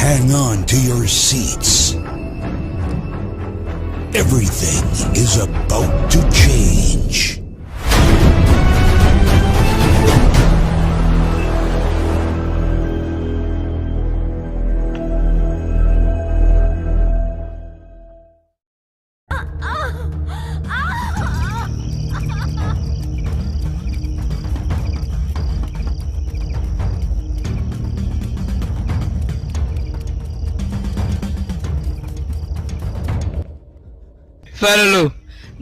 Hang on to your seats. Everything is about to change. Faalalow,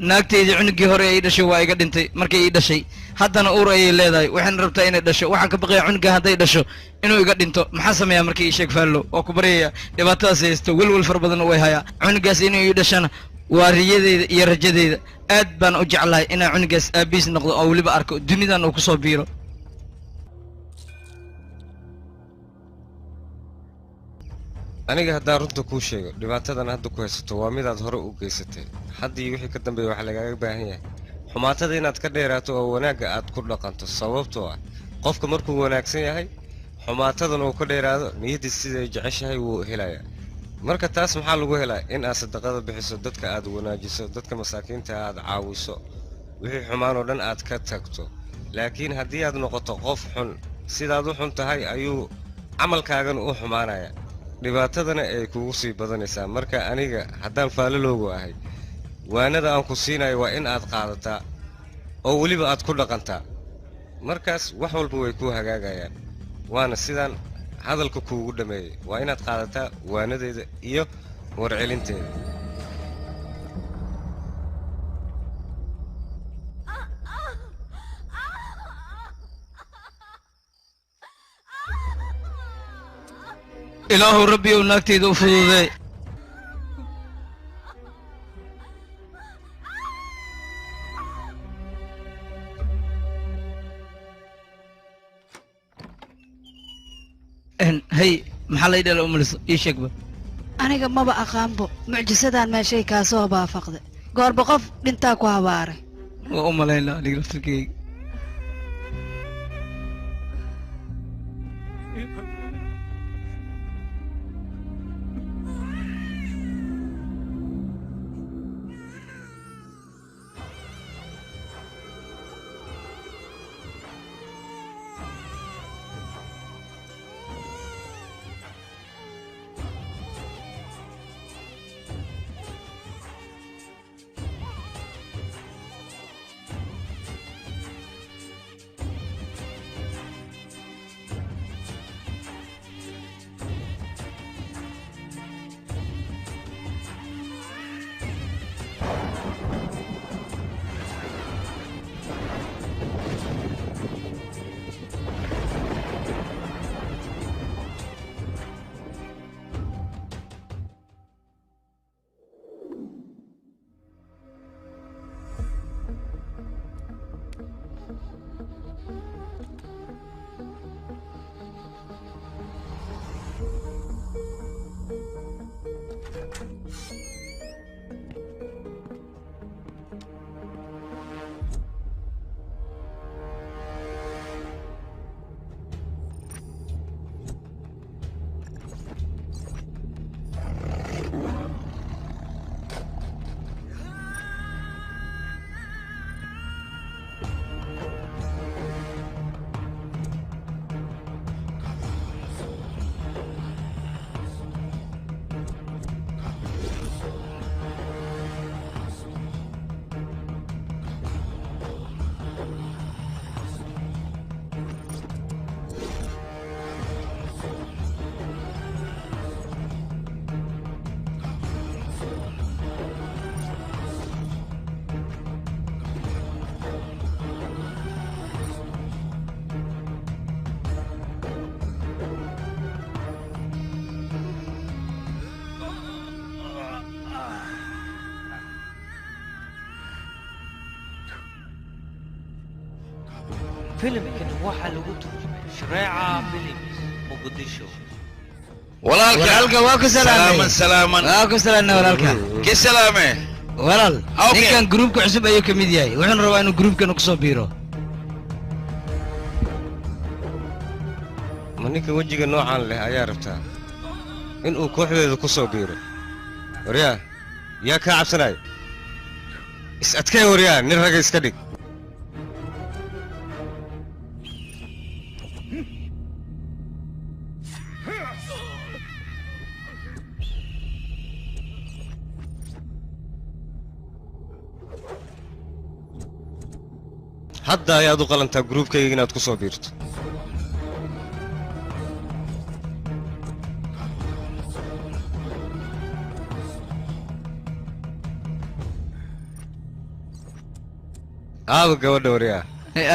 naagtayda cunugii hore ay dhashay waa iga dhintay markay ii dhashay. Haddana uur ayay leedahay, waxayna rabtaa inay dhasho. Waxaan ka baqayaa cunuga hadday dhasho inuu iga dhinto. Maxaa sameeyaa markii ii sheeg Faalalow? Waa ku baryayaa, dhibaatadaas haysto, welwel fara badan way hayaa. Cunugaas inuu ii dhashana waa riyadeyda iyo rajadeyda. Aad baan u jeclahay inaan cunugaas aabihiis noqdo oo weliba arko dunidan uu kusoo biiro. Aniga haddaan runta kuu sheego, dhibaatadan hadda ku haysato waa midaad hore u geysatay. Haddii wixii ka dambeeya waxaa lagaaga baahan yahay xumaatada inaad ka dheeraato oo wanaagga aad ku dhaqanto, sababtoo ah qofka markuu wanaagsan yahay xumaatadan uu ka dheeraado, niyaddiis siday jeceshahay wuu helayaa. Marka taas maxaa lagu helaa? In aad sadaqada bixiso, dadka aad wanaajiso, dadka masaakiinta aad caawiso, wixii xumaan oo dhan aad ka tagto. Laakiin haddii aad noqoto qof xun, sidaad u xun tahay ayuu camalkaagan u xumaanaya, dhibaatadana ay kugu sii badanaysaa. Marka aniga haddaan faalaloogu ahay, waanada aan ku siinayo waa in aad qaadataa oo weliba aad ku dhaqantaa. Markaas wax walba way kuu hagaagayaan. Waana sidaan hadalka kuugu dhammeeyey, waa inaad qaadataa waanadeeda iyo warcelinteeda. Ilaahu rabbi ow, naagtayda u fuduudee. Hay, maxaa lay dhala umaliso? Ii sheegba. Aniga maba aqaanbo mucjisadan meeshay kaasoo baafaqday. Goorba qof dhintaa ku habaaray. Waa u malaynaa aniga laftirkeyga. Filimkan waxaa lagu turjumay Shareeca Films, Muqdisho. Walaalka, waa ku salaamay. Salaaman, salaaman. Waa ku salaamay walaalka. Ki salaame. Walaal, Okay. ninkan gruubka cusub ayuu ka mid yahay, wuxuuna rabaa inuu gruubkan kusoo biiro. Ma ninka wejiga noocaan leh ayaa rabtaa Inuu kooxdeeda ku soo biiro. Waryaa, yaa kaa cabsanaya? Is adkee waryaa, nin ragga iska dhig. Hadda ayaad u qalantaa gruubkayga inaad ku soo biirto. Aaba gabadha waryaa.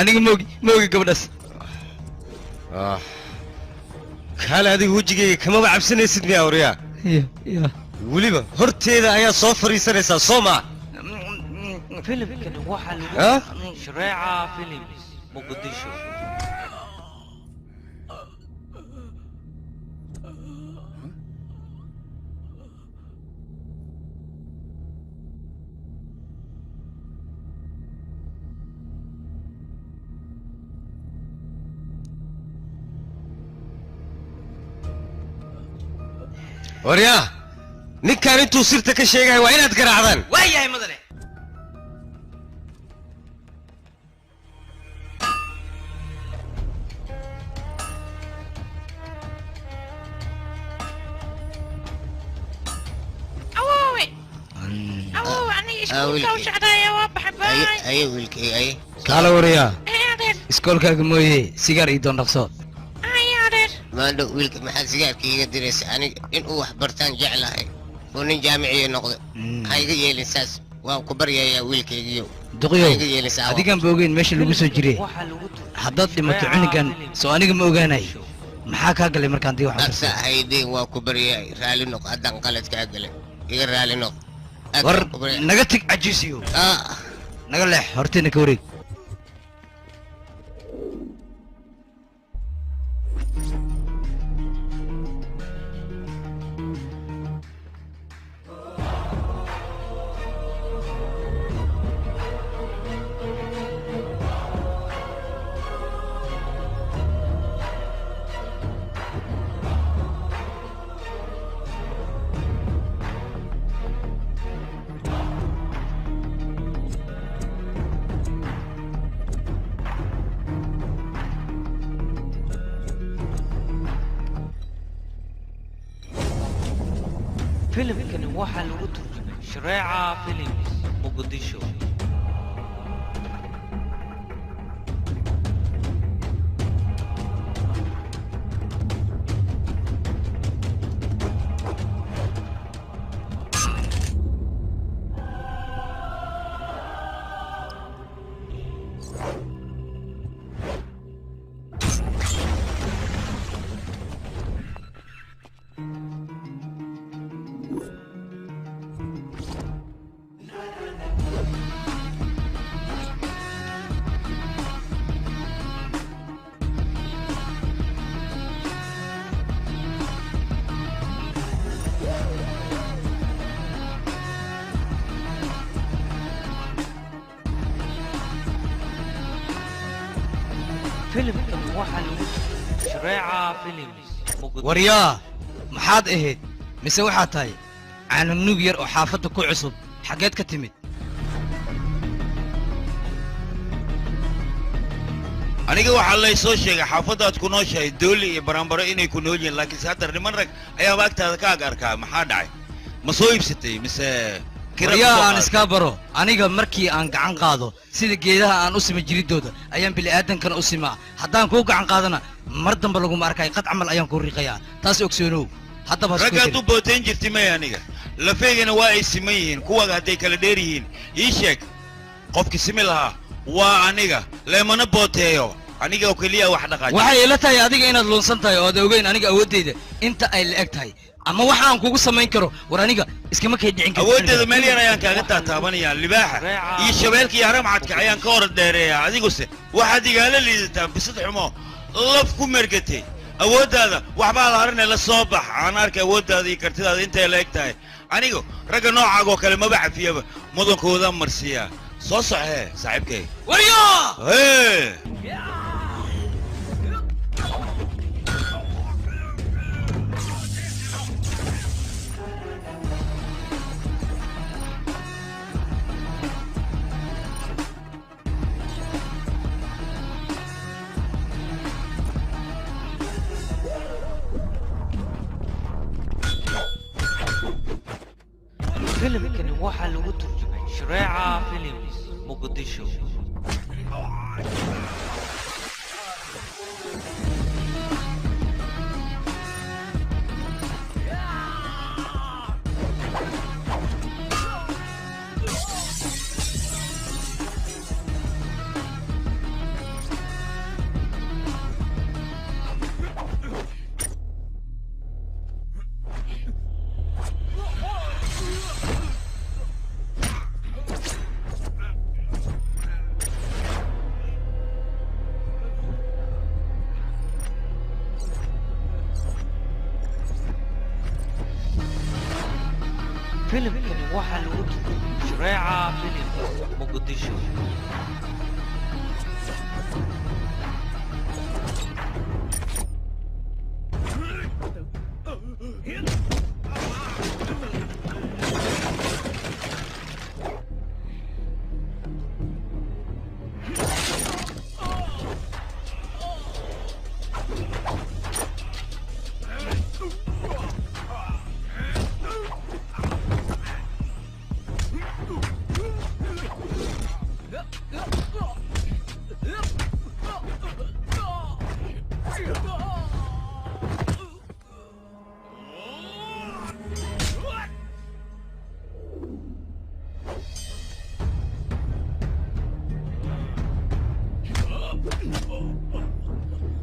Aniga moogi, moogi gabadhaas. Kaale adiga wejigayga kamaba cabsanaysid miyaa waryaa? Ya. Weliba horteeda ayaa soo fariisanaysaa soo maa? Filimkani waxaa lagu turjumay Shareeca Films Muqdisho. Waryaa, ninkaan intuu sirta ka sheegahay waa inaad garaacdaan. Waa yahay mudane. Awoowe, awoowe, aniga iskuulka u socdaaya, waa baxay, baay. Aye wiilkay, aye. Kaala waryaa. Ee adeer. Iskoolkaaga mooye sigaar ii doon dhaqso. Aye adeer. Maandhow wiilka maxaad sigaarka iiga diraysa? Aniga inuu wax bartaan jeclahay oo nin jaamiciya noqdo. Ha iga yeelin saas, waan ku baryayaa wiilkaygiyo. Duqyow, Ha iga yeelin saa. Adigaan ba ogeyn meesha lagu soo jiray. Waxaa lagu turjumay Haddaad dhimato Shareeca cunugan Films soo aniga ma ogaanay. Muqdisho. Maxaa kaa galay markaan dii wax Absa haydeen, waa ku baryay, raali noq haddaan qalad kaa galay, iga raali noq. Aad War baan ku baryay. Naga tig cajiisiyo. Ah. Naga leex horteena ka wareeg. Filimkani waxaa lagu turjumay Shareeca Films Muqdisho. Filimkan waxaa lagu turjumay Shareeca Films Muqdisho. Waryaa, maxaad ahayd? Mise waxaad tahay caananuug yar oo xaafadda ku cusub? Xaggeed ka timid? Aniga waxaa lay soo sheegay xaafaddaad ku nooshahay dooli iyo baranbaro inay ku nool yihiin, laakiinse hadda niman rag ayaaba agtaada ka ag arkaa. Maxaa dhacay? Ma soo iibsatay mise kira ku Waryaa, soo aan qaadatay? iskaa baro. Aniga markii aan gacan qaado, sida geedaha aan u sima jiridooda ayaan bini'aadankana u simaa. Haddaan kuu gacan qaadana mar dambe laguma arkay, qad camal ayaan kuu riiqayaa, taas ogsoonow. Haddaba ha isku Raggaad dirin. U bootayn jirtay maya? Aniga lafeygana waa ay siman yihiin, kuwaga hadday kala dheer yihiin ii sheeg. Qofki simi lahaa waa aniga, leemana booteeyo, aniga oo keliya wax dhaqaaji. Waxay ila tahay adiga inaad lunsan tahay oo aad ogeyn aniga awooddayda inta ay la eg tahay ama waxa aan kugu samayn karo. War aniga iskama kay dhicin kartid. Awooddeeda meel yar ayaan kaaga taataabanayaa. Libaaxa iyo shabeelka iyo haramcadka ayaan ka hor dheereeyaa, adiguse waxaad igaala liidataa bisad xumo laf ku mergatay. Awooddaada waxbaa la harine, la soo bax aan arkay awooddaada iyo kartidaada intay la eg tahay. Anigu ragga noocaagoo kale maba cafiyaba, mudankoodaa marsiiyaa. Soo soxee saaxiibkay. Waryaa! Hee! Filimkani waxaa lagu turjumay Shareeca Films Muqdisho. Filimkani waxaa lagu turjumay Shareeca Films Muqdisho.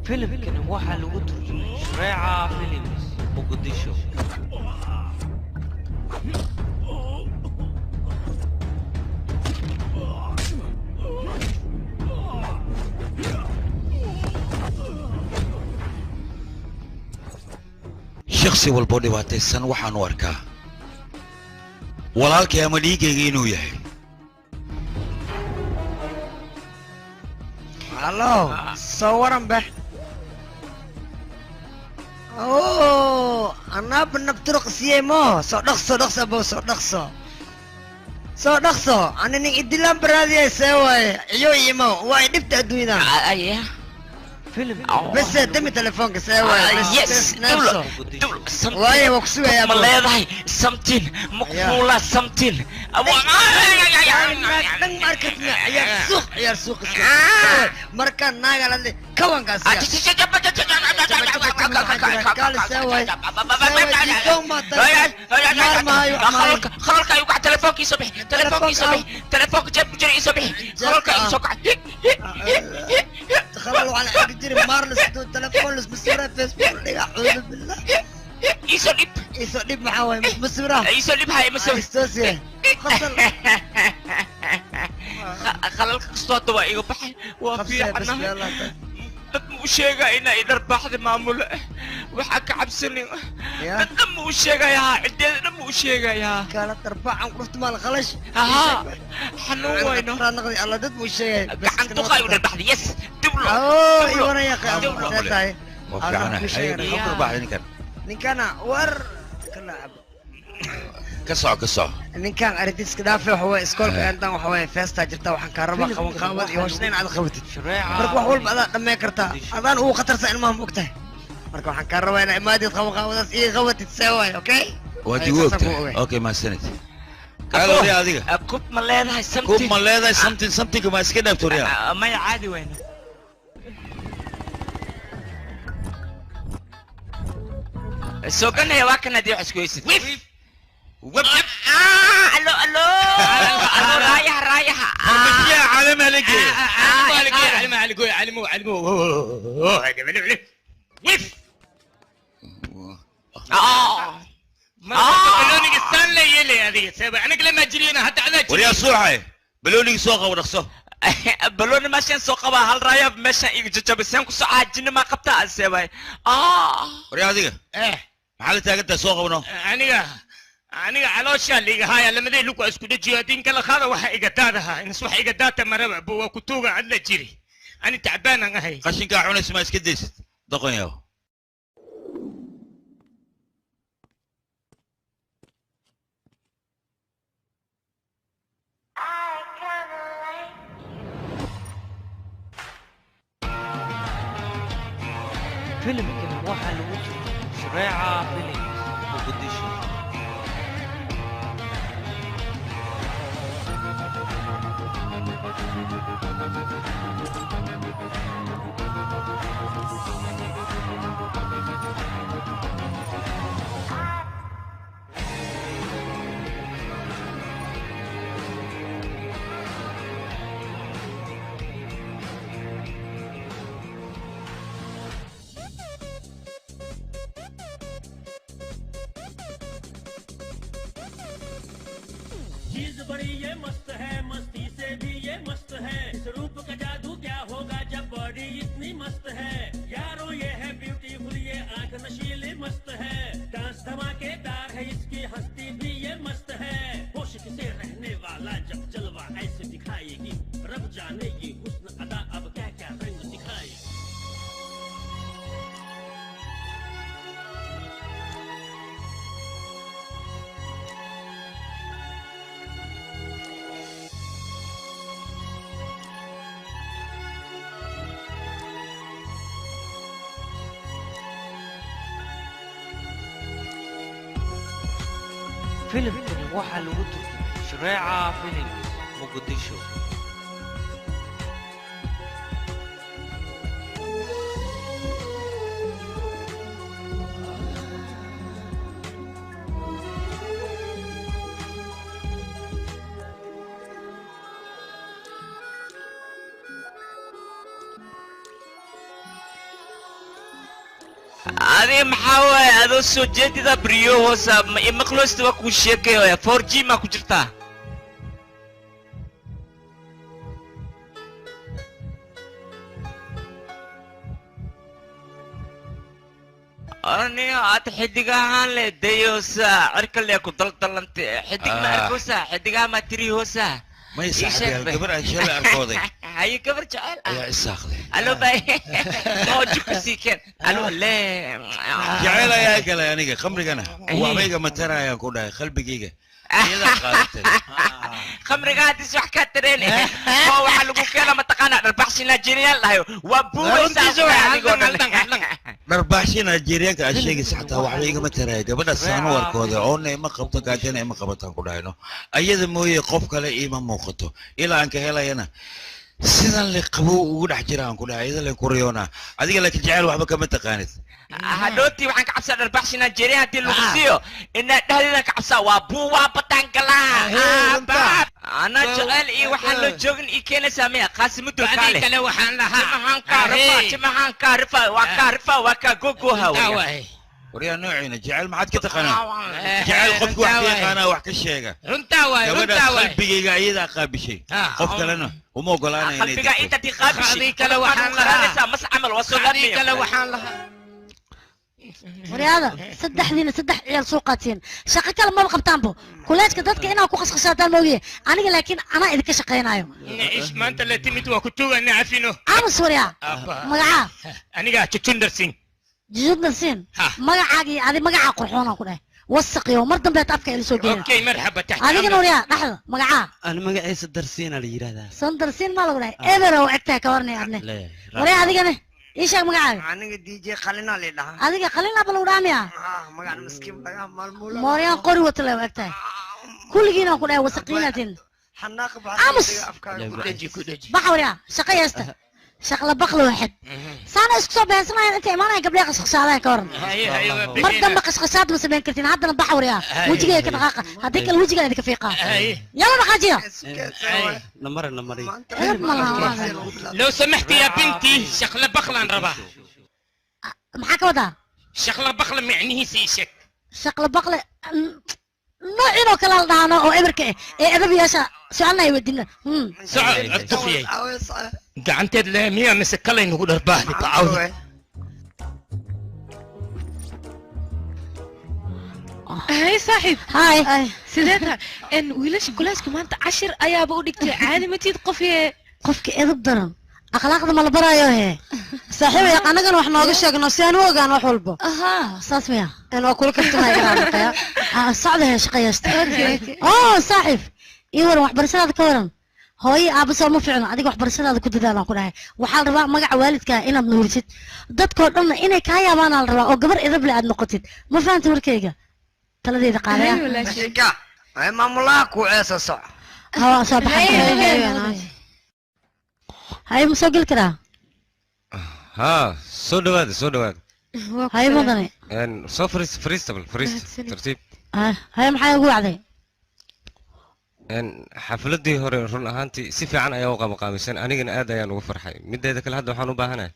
Filimkani waxaa lagu turjumay Shareeca Films Muqdisho. Shakhsi walboo dhibaataysan waxaan u arkaa walaalkay ama dhiiggayga inuu yahay. Hallo, soo waran be. Oh, anaa nabturuq siiyey mo. Soo dhaqso, dhaqso abo, soo dhaqso. Soo dhaqso, ani nin idilaan baraadiyay see waaye. Ciyo imo, waa i dhibta adduunyada. Bes dami telefoonka see waaye. Bes, Yes, bes, neefso. Dul, Waaye waa ku sugayaa ma abo. leedahay something maqfuula something. Dhan ma arkatna ciyaar suuq, ciyaar suuq iska. Markaan naaga la hadlay, kawankaas yaa. Khalalka igu kac, telefoonka isoo bixi, telefoonka isoo bixi, telefoonka jeebku jira isoo bixi, khalalka igu soo kac. Khalal waxaan arki jiray maarlis telefoon lismasuura Facebook dhiga, cuudu billah. Isoo dhib. Isoo dhib maxaa waaye? Masmasuura. Isoo dhib haya masawir. Istoosiye. Qosol. Khalalka kastoo hadda waa iga baxay, waa Qabsee, bas fiicanahay. yalla. Dad ma u sheegaa inaa i dharbaaxda maamule? Waxaa ka cabsanin. Dad dhan ma u sheegayaa? Ciddeeda dhan ma u sheegayaa? Kala tarbacan qurufta maal khalash. Ahaa, xanuun wayno. Naqdi alla dad muu sheegay. Gacan duqa igu dharbaaxda, yes, diblo. Oo, Diblo. iwana yaqa. Diblo. See tahay? Waa fiicanahay. Ay, maxaa ku dharbaaxday ninkan? Ninkana war kala cabo. Ka soco, ka soco. Ninkan arrintiiska dhaafe waxa waaye iskoolka intaan waxa waaye feestaa jirta, waxaan kaa rabaa qaban qaabad iyo hawshna in aad qabatid. Marka wax walba adaa dhammayn kartaa, adaan ugu khatarsan ilmaha ma ogtahay. Marka waxaan kaa rabaa inaa imaadid qaban qaabadaas ii qabatid, see waaye, okay? Waad Ay, igu saasaan kuu ogtahay. ogay. Okay, mahadsanid. Kaala waryaa adiga. Kub ma leedahay Kub something? ma leedahay something? Something ma iska dhaafto waryaa. Maya, caadi wayno. Soo ganaya waa kan haddii wax isku haysid. Wif web. Allo, allo, allo, raayaha, raayaha. Farmashiyaha caalami la geeyo. علمو علمو علمو وif. بلوني ستان لا يلي هذه سبع انا لما جرينا حتى انا. Waryaa suuxay, baloonigii soo qabo, dhaqso. Balooni meeshaan soo qabaa, hal raaya meeshaan iga jajabiseen ku soo caajina ma qabtaa aseebay. Waryaa adiga, maxaa la taagantahay? Soo qabno. Aniga caloosha liiga haya, lamadii lugu isku dhajiyo hadin kala qaada waxa iga daadaha inas wax iga daata maraba bu waa ku tuuga adla jiri ani tacbaan aan ahay. Qashinkaa cunaysa ma iska daysid, doqon yahow. Filimkani waxaa lagu turjumay Shareeca Films Muqdisho. चीज बड़ी ये मस्त है, मस्ती से भी ये मस्त है। इस रूप का जादू क्या होगा जब बॉडी इतनी मस्त है। यारो ये है ब्यूटीफुल, ये आंख नशीली मस्त है। डांस धमाकेदार है इसकी, हस्ती भी ये मस्त है। होश किसे रहने वाला जब जलवा ऐसे दिखाएगी। रब जाने ये हुस्न अदा अब क्या क्या रंग दिखाएगी। Filimkani waxaa lagu turjumay Shareeca Films Muqdisho. Adi maxaa waaye adoo soo jeedida briyo hoosa ma imaqloosta waa kuu sheekaya 4G ma ku jirtaa? Aniga aad xidig ahaan le dayoosa cirka le ku daldalantay xidig ma arkoosa xidigaha ma tiri hoosa. May saaxiib gabar aan shalay arkooday. Haye gabar jecel ah. Ayaa isaaqday. Alo bay. Mawju ku sii keen. Alo le. Jecel ayaa galay aniga khamrigana. Waxba iga matarayaan ku dhahay qalbigayga. Iyada qaadatay. Khamriga hadis wax ka tareen. Oo waxa lagu keena mataqaana dharbaxshi Nigerian lahayo. Waa buubaysaa anigoo dhan. Dharbaxshi Nigerianka aad sheegaysa xataa waxba igama taraya. Gabadha saano warkooda oona ima qabto gaajana ima qabataan ku dhahayno. Ayada mooye qof kale iima muuqato. Ilaa aan ka helayana sidan le qabow ugu dhex jira aan ku dhahay iyada le ku riyoonaa. Adiga laakiin jecel waxba kama taqaanid. Hadhootii waxaan ka cabsaa dharbaxshi Nigeria haddii lagu siiyo inaa dhexdeeda ka cabsaa waa buu waa bataan galaa. Anaa jecel iyo waxaan loo joogin ii keenaysaa miya qaasimudu kaale. Kale waxaan lahaa timahaan kaa rifa timahaan kaa rifa waa kaa rifa waa kaa gogoha waaye. Waryaa noociina jecel maxaad ka taqaanaa? Jecel qofku wax ka yaqaanaa wax ka sheega. Runtaa waaye runtaa Gabadhaas waaye. qalbigayga iyadaa qaabishay. Qof kalena uma ogolaanaya inay qalbiga degto. inta tii qaabishay. Adii kale waxaan lahaa. Qaranaysaa mas camal waa soo Adii laabmaya. kale waxaan lahaa. Waryaada saddexdiina saddex ciyaal soo qaateen shaqo kale maba qabtaanbo kuleejka dadka inaa ku qasqasaataan moogiye aniga laakiin anaa idinka shaqaynayo. Ish maanta la timid waa ku tuugana cafino. Aamus waryaa magacaa. Aniga Chuchundar Singh. Jujundar Singh magacaaga iyo adi magacaa qurxoonaan ku dhahay wasaqiyo mar dambe aad afka ila soo geeyna. Okay marxaba taxta. Adigana waryaa dhexda magacaa. Ana magaciisa Darsiina la yiraahdaa. Sandarsiin maa lagu dhahay eber oo egtahay ka warnay adne. Waryaa adigana ii sheeg magacaaga. Aniga DJ Qalina la dhahaa. Adiga Qalina ba lagu dhahaa miyaa? Magacan miskiin dhagaa maalmuula. Mooryaan qori wata la egtahay kulligiina ku dhahay wasaqiinatin. Xanaaq baa Aamus. afkaaga ku dhaji ku dhaji. Baxa waryaa shaqo yeesta shaqla baqlo waxad saana isku soo beensanayaan inta imaanayaan gabdhaha qasqashaadaya ka waran. Mar dambe qasqashaad ma samayn kartiin haddana baxa waryaa wejigayga ka dhaqaaqa haddii kale wejigaa idinka fiiqaa. Yalla dhaqaajiya. Namare namare. Edab ma laha. لو سمحتي يا بنتي شغلة بخلة نربا. Maxaa ka wadaa? شغلة بخلة معنيه سيشك. Shaqla baqle noociin oo kale la dhahaano oo eberka eh ee edab yeesha su-aalna ay weydiina. سعد الطفية gacanteed le miyaa mise kalay nagu dharbaaxdi bacawda. Hay saaxiib. Hay. Sidee tahay? En wiilasha kulaaska maanta cashir ayaaba u dhigtay caadi ma tiid qofye. Qofka edab daran akhlaaqda ma la baraayo hee. Saaxiib anagana wax nooga sheegno si aan u ogaan wax walba. Ahaa saas miya. En waa kula kaftamaya garaan. Socda hee shaqo yeeshta. Oo saaxiib ii waran waxbarashadaada ka waran. Hooyo aabba soo ma fiicno adiga waxbarashadaada ku dadaalaan ku dhahay. Waxaa la rabaa magaca waalidkaa inaad nuurisid dadkoo dhanna inay kaa yaabaanaa la rabaa oo gabar edab leh aad noqotid. Ma fahantay warkayga? Taladeeda qaadaya. Ay maamulaha ku ceesa soc. Haa soo baxay. Hay ma soo geli karaa? Haa soo dhawaada soo dhawaada. Hay mudane. Soo fariista fariista bal fariista tartiib. Hay maxaa ugu wacday? Xafladii hore run ahaantii si fiican ayaa u qabanqaabiseen anigana aad ayaan ugu farxay. Mideeda kale hadda waxaan u baahanahay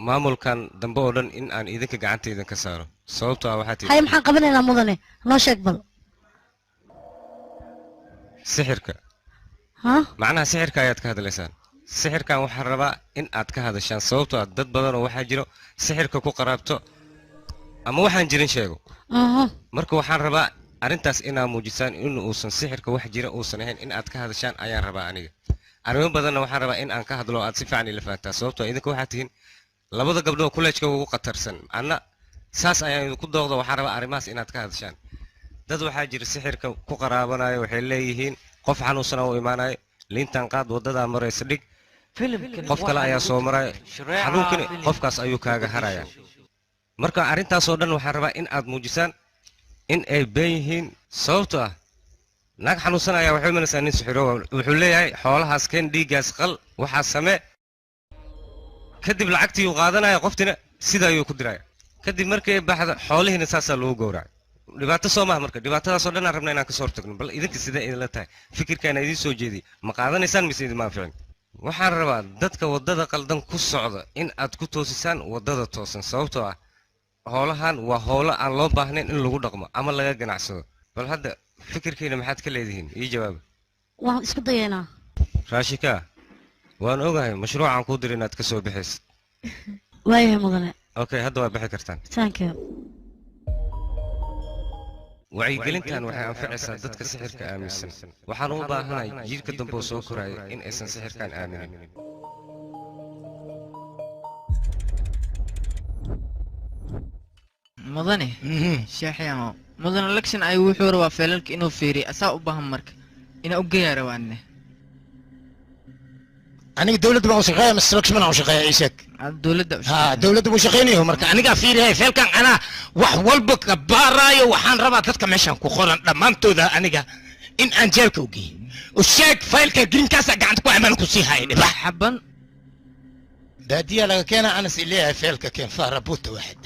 maamulkan dambe oo dhan in aan idinka gacanta idinka saaro sababtoo ah waxaa tihi. Hay maxaan qabanaynaa mudane noo sheeg bal. Sixirka. Ha? Macnaha sixirka ayaad ka hadlaysaan. Sixirkan waxaan rabaa in aad ka hadashaan sababtoo ah dad badan oo waxaa jiro sixirka ku qaraabto ama waxaan jirin sheego. Marka waxaan rabaa arrintaas inaa muujisaan in uusan sixirka wax jira uusan ahayn in aad ka hadashaan ayaan rabaa aniga. Arrimo badanna waxaan rabaa in aan ka hadlo aad si fiican ila fahantaa sababtoo ah idinka waxaad tihiin labada gabdhood kuleejka ugu khatarsan. Anna saas ayaan idinku dooqda waxaan rabaa arrimahaas inaad ka hadashaan. Dad waxaa jira sixirka ku qaraabanayo waxay leeyihiin qof xanuunsan oo imaanayo liintan qaad wadadaa maraysa dhig qof kale ayaa soo maraya xanuunkani qofkaas ayuu kaaga haraya. Marka arrintaas oo dhan waxaan rabaa in aad muujisaan in ay been yihiin sababtoo ah naag xanuunsan ayaa waxay imanaysaa nin sixirooba wuxuu leeyahay xoolahaas keen dhiiggaas qal waxaa samee kadib lacagtii uu qaadanaya qoftina sida ayuu ku diraya kadib markay baxdo xoolihiina saasaa loogu gowracay. Dhibaato soo maaha marka dhibaatadaasoo dhan aan rabna inaan kasoo hortagno bal idinka sidee idinla tahay fikirkaana idiin soo jeediyey ma qaadanaysaan mise idinma anficin. Waxaan rabaa dadka waddada qaldan ku socda in aad ku toosisaan waddada toosan sababtoo ah howlahan waa howlo aan loo baahnayn in lagu dhaqmo ama laga ganacsado. Bal hadda fikirkiina maxaad ka leedihiin ii jawaaba. Waan isku dayaynaa. Raashika waan ogahay mashruucaan kuu diray inaad ka soo bixaysid. Waayahay mudane. Okay hadda waa bixi kartaan. Thank you. Wacyigelintan waxay anficaysaa dadka sixirka aaminsan. Waxaan u baahanahay jiilka dambe oo soo koraya in aysan sixirkan aaminin. Mudane sheexyaamo mudane election ay wuxuu rabaa feelalka inuu fiiriyo asaa u baahan marka inaa u geeyaa rabaanne. Aniga dawladda baan u shaqeeyaa mise Lakshman aan u shaqeeyaa ii sheeg. Dawladda u shaqeeyaa. Dawladda buu shaqeynayo marka anigaa fiirihay feelkan anaa wax walba ka baaraayo waxaan rabaa dadka meeshan ku qoran dhammaantooda aniga in aan jeelka u geeyo. U sheeg faylka greenkaasa gacanta ku amaan ku sii haya dhibax. Xaban. Baadiyaa laga keenaa anas ileeyahay feelka keen faarabuuta waaxid.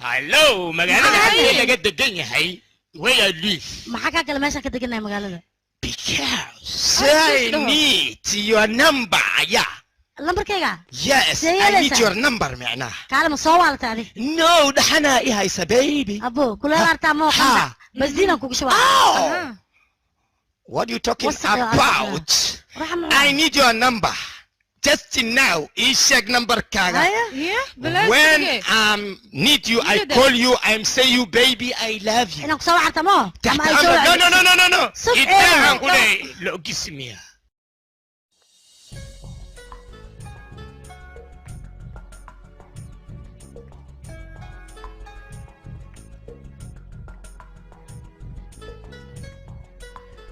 Hallo magaalada halkee laga degan yahay where I live. Maxaa kaa gala meeshaan ka deganahay magaalada? Because I need your number yeah. Lambarkayga? Yes, I need your number macnaha. Kaale ma soo waalata adig? No, dhaxanaa i haysa baby. Abo, kuleel artaa ma waqanda. Basdiinaan kugu shubaa. What are you talking about? I need your number. Just now, ii sheeg numberkaaga. When I need you, I call you, I'm say you, baby, I love you. Inaan ku soo wacta ma? Ama ay soo No, no, no, no, no, no. Idahan ku leeyahay, la ogismiya.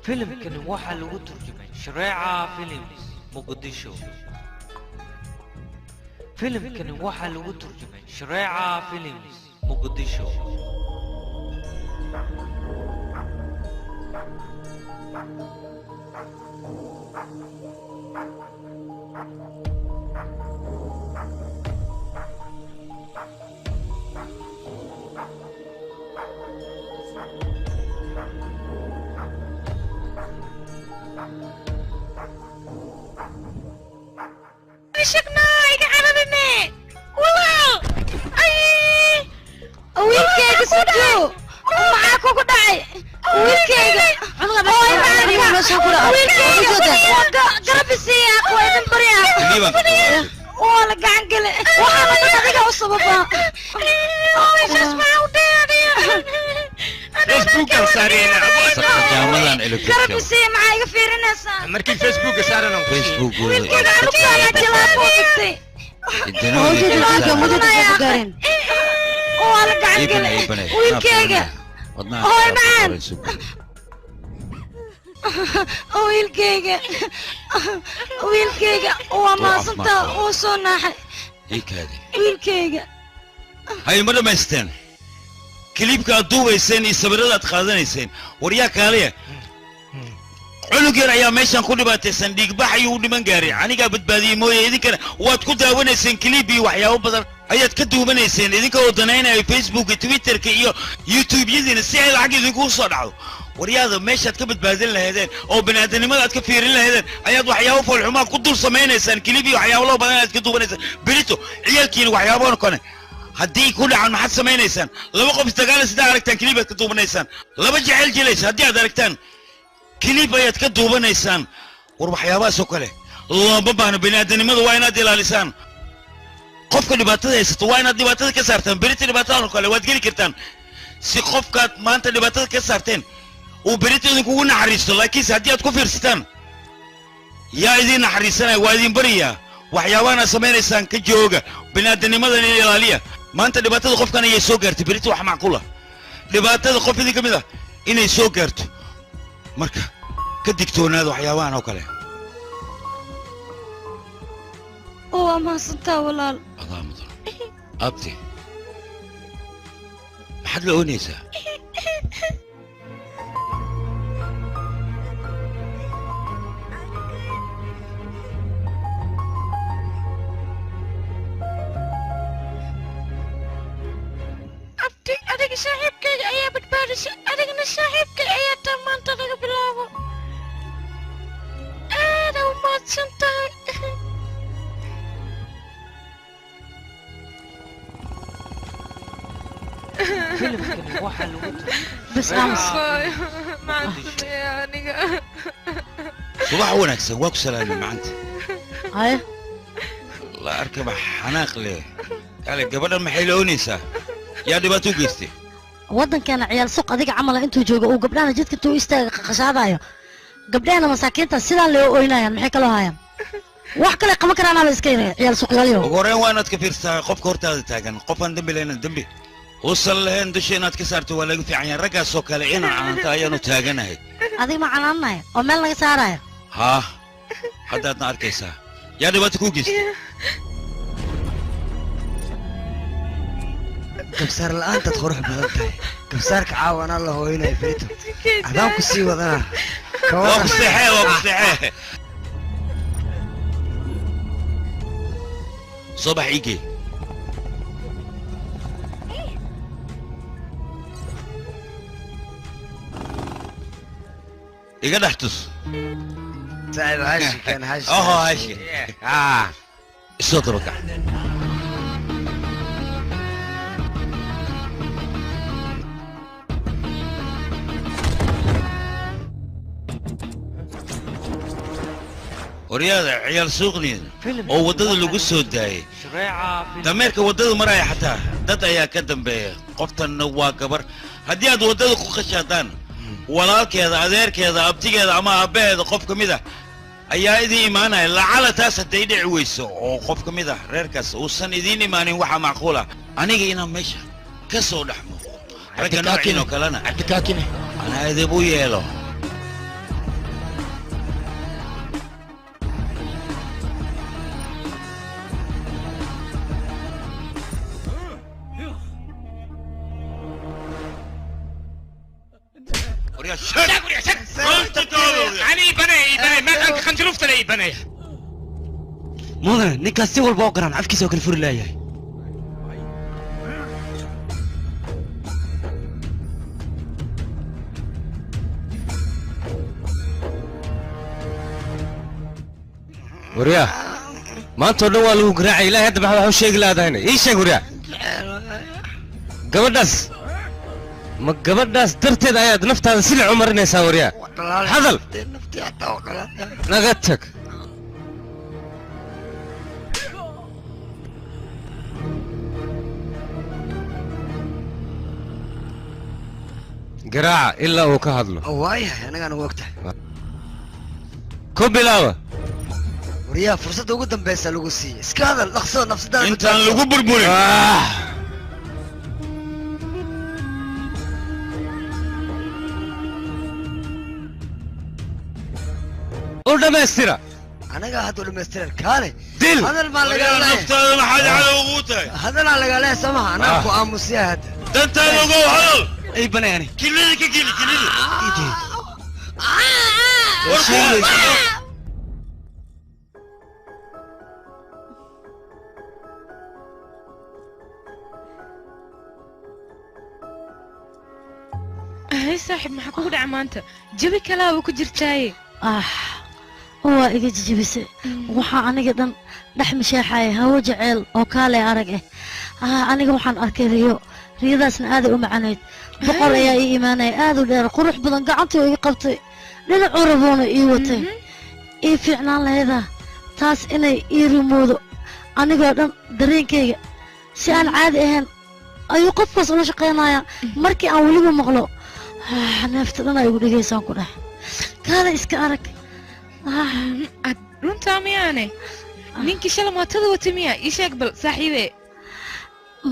Filimkani waxaa lagu turjumay Shareeca Films Muqdisho. Filimkani waxaa lagu turjumay Shareeca Films Muqdisho. شكنا iga walaal ay wiilkayga suju maxaa kugu dhacay wiilkayga wiilkayga garabisiiya waa idin baryaa waa la gacan gale waxaana dhan adiga u sababa meeshaas maxaa u dheer Facebookan saarayna jaamadan garabisiiya maxaa iga fiirinaysaa markii Facebooka saaran Facebook wiilkayga anugtaana jilaabo dhigtay waa la gacan gale wiilkayga hooy macaan. Wiilkayga, wiilkayga waa maasantaa, wuu soo naaxay. Ii kaadi. Wiilkayga. Hay, ma dhammaysteen kiliibka aad duubayseen iyo sawirrada aad qaadanayseen? Waryaa kaaliya, cunug yar ayaa meeshan ku dhibaataysan, dhiigbax ayuu u dhiman gaaray. Anigaa badbaadiyey mooye, idinkana waad ku daawanayseen kiliib iyo waxyaabo badan ayaad ka duubanayseen, idinka oo danaynaya Facebook, Twitterka iyo YouTube-yadiina si ay lacag idinkugu soo dhacdo. Waryaada, meeshaad ka badbaadin lahaydeen oo baniaadanimada aad ka fiirin lahaydeen ayaad waxyaabo foolxumaa ku dul samaynaysaan, kiliib iyo waxyaabo loo badan aad ka duubanaysaan. Berito ciyaalkiina waxyaabahan kane haddii ku dhacan maxaad samaynaysaan? Laba qof isdagaala sidaa aragtaan, kiliib aad ka duubanaysaan. Laba jecel jilaysa haddii aad aragtaan, kiliib ayaad ka duubanaysaan. War waxyaabahaas oo kale looma baahno. Baniaadanimada waa inaad ilaalisaan. Qofka dhibaatada haysato waa inaad dhibaatada ka saartaan. Berita dhibaatadan oo kale waad geli kartaan, si qofkaad maanta dhibaatada ka saarteen uu berita idinkugu naxariisto. Laakiinse haddii aad ku fiirsataan, yaa idiin naxariisanaya? Waa idin baryayaa, waxyaabahan aad samaynaysaan ka jooga, biniaadanimadan in ilaaliya. Maanta dhibaatada qofkan ayay soo gaartay, berita wax macquula dhibaatada qof idin ka mid ah inay soo gaarto. Marka ka digtoonaada waxyaabahan oo kale. Waa mahadsantaa walaal. Adaa mudan. Abti, maxaad la oonaysaa? Abti, adiga saaxiibkayga ayaa badbaadisay, adigna saaxiibkay ayaa taa maanta laga bilaabo. Aada u mahadsan tahay. Bas aamus. Subax wanaagsan, waa ku salaamay macanta. Haye. La arkaba xanaaq leh kale. Gabadhan maxay la oonaysaa? Yaa dhibaato u geystay? Waddankeena ciyaal suuq adiga camala intuu joogo uu gabdhahana jidka intuu istaaga qaqashaadayo, gabdhahana masaakiinta sidaan loo oynayaan. Maxay kaloo hayaan? Wax kale qaban karaanaa la iska yaraya ciyaal suuqyaalyo. Ugu horreyn waa inaad ka fiirsataa qofka hortaada taagan. Qofaan dembi lahayn, dembi uusan lahayn dusha inaad ka saarto waa laga fiican yahay. Raggaasoo kale inaan canaanta ayaanu taaganahay. Adiga ma canaanaya oo meel naga saaraya? Haa, haddaadna arkaysaa. Yaa dhibaato kuu geystay? Kabsaar la'aantaad qurux badan tahay. Kabsaarka caawa anaa la hooyinaya, berito adaan ku sii wadanaa. Waa ku seexee, waa ku seexee. Soo bax, iigee. Iga dhex tus. Saaxiib, hashi kan hashi. Oho, hashi isoo dabakac. Horyaada, ciyaal suuqniin oo waddada lagu soo daayay, dameerka waddada maraya xataa dad ayaa ka dambeeya. Qoftanna waa gabar. Haddii aad waddada ku khashaadaan, walaalkeeda, adeerkeeda, abtigeeda ama aabbaheeda qof ka mid ah ayaa idiin imaanaya. Lacala taas hadday dhici weyso oo qof ka mid ah reerkaas uusan idiin imaanin, waxaa macquul ah aniga inaan meesha ka soo dhex muuqdo. Ragga noociin oo kalena anaa idib u yeelo. Mudane, ninkaas si walba oo garan afkiisa oo kale furi laayahay. Waryaa, maanta oo dhan waa lagu garaacay. Ilaahay, hadda maxaa wax u sheegi laadahayna? Ii sheeg waryaa, gabadhaas ma gabadhaas darteed ayaad naftaada silic u marinaysaa? Waryaa, hadal, naga tag. Garaaca ilaa uu ka hadlo. Waayahay, anagaan ugu ogtahay. Ku bilaaba. Waryaa, fursadda ugu dambaysa lagu siiyey, iska hadal dhaqso nafsadaada. Intaan lagu burburin. U dhammaystira. Anaga hadda u dhammaystiran kaale. Dil. Hadal baa lagaa leeyahay. Naftaada maxaad cadow ugu tahay? Hadalaa lagaa leeyahay soo maha, anaa ku aamusiya hadda. Dantaada ogow hadal. Ay banaani. Kilida ka geli kilida. Hay saaxiib, maxaa kugu dhaca maanta? Jabi kalaa ku jirtaaye. Ah, waa iga jijibisay. Waxaa aniga dhan dhex misheexaya hawo jaceyl oo kaale arag ah. Aniga waxaan arkay riyo, riyadaasna aaday u macanayd. Boqor ayaa ii imaanaya, aad u dheer, qurux badan, gacantii iga qabtay, dhinacuu raboona ii watay. Ii fiicnaan lahaydaa taas inay ii rumoodo. Anigoo dhan dareenkayga si aan caadi ahayn ayuu qofkaas ula shaqaynayaa. Markii aan weliba maqlo neefta dhan ay igu dhegaysaan ku dheh kaada iska arag. Ad runtaa miyaane? Ninkii shala mootada wata miya? Ii sheeg bal saaxiibe.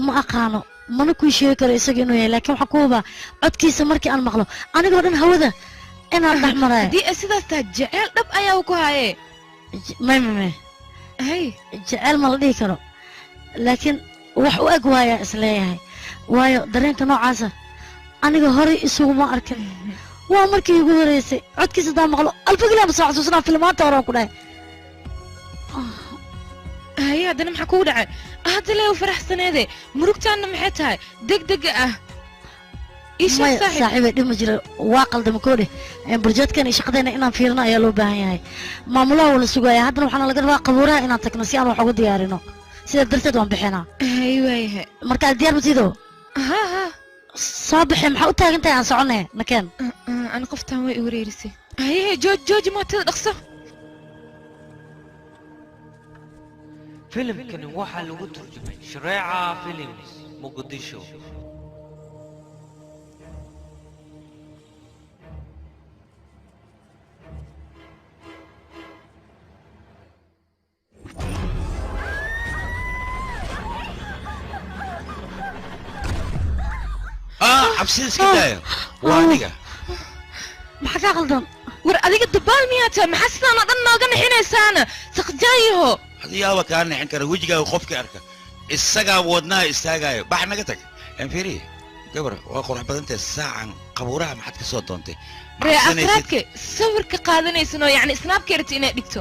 Ma aqaano, mana kuu sheegi karo isaga inuu yahay, laakiin waxaan ku hubaa codkiisa markii aan maqlo anigoo dhan hawada inaan dhex maraya. Haddii ay sidaas tahay, jeceyl dhab ayaa ku haye. May may may, hay jeceyl ma la dhihi karo, laakiin wax u eg waayaa isleeyahay, waayo dareenka noocaasa aniga horey isuguma arkin. Waa markii igu horeysay codkiisa haddaan maqlo alfagilaa soo xasuusanaa filmaanta horaan ku dhahay. Haye, haddana maxaa kugu dhacay? Hadda lee u faraxsaneede, murugtaanna maxay tahay degdega ah? Ii sheeg maya saaxiib. Saaxiibay, dhib ma jiro, waa qaldama koodhe. Burjeedkan iyo shaqadeena inaan fiirino ayaa loo baahan yahay. Maamulaha wuu la sugaaya. Haddana waxaana laga rabaa qabuuraha inaan tagno si aan wax uga diyaarino. Sidaa darteed waan bixinaa. Hay, waayahay. Markaad diyaar matido? Ha ha. Soo bixi, maxaa u taagan tahay? Aan soconay, nakeen. Ana qoftaan way i wareerisay. Haye, jooj jooji mootada, dhaqso. Filimkani waxaa lagu turjumay Shareeca Films, Muqdisho. Ah, cabsida iska daaya, waa aniga. Maxaa kaa qaldan? War adiga dabaal miyaa tahay? Maxaa sidaan oo dhan nooga nixinaysaana, saqjaayaho? Adigaaba kaa nixin kara wejigaaga. Qofka arka isagaa wadnaha istaagaayo. Bax, naga tag. Enfiri gabar waa qurux badantahay. Saacan qabuuraha maxaad ka soo doontay? Ree Cabsanaysid? Afraadka sawirka qaadanaysan oo yacni snaabka rabta inaad dhigto.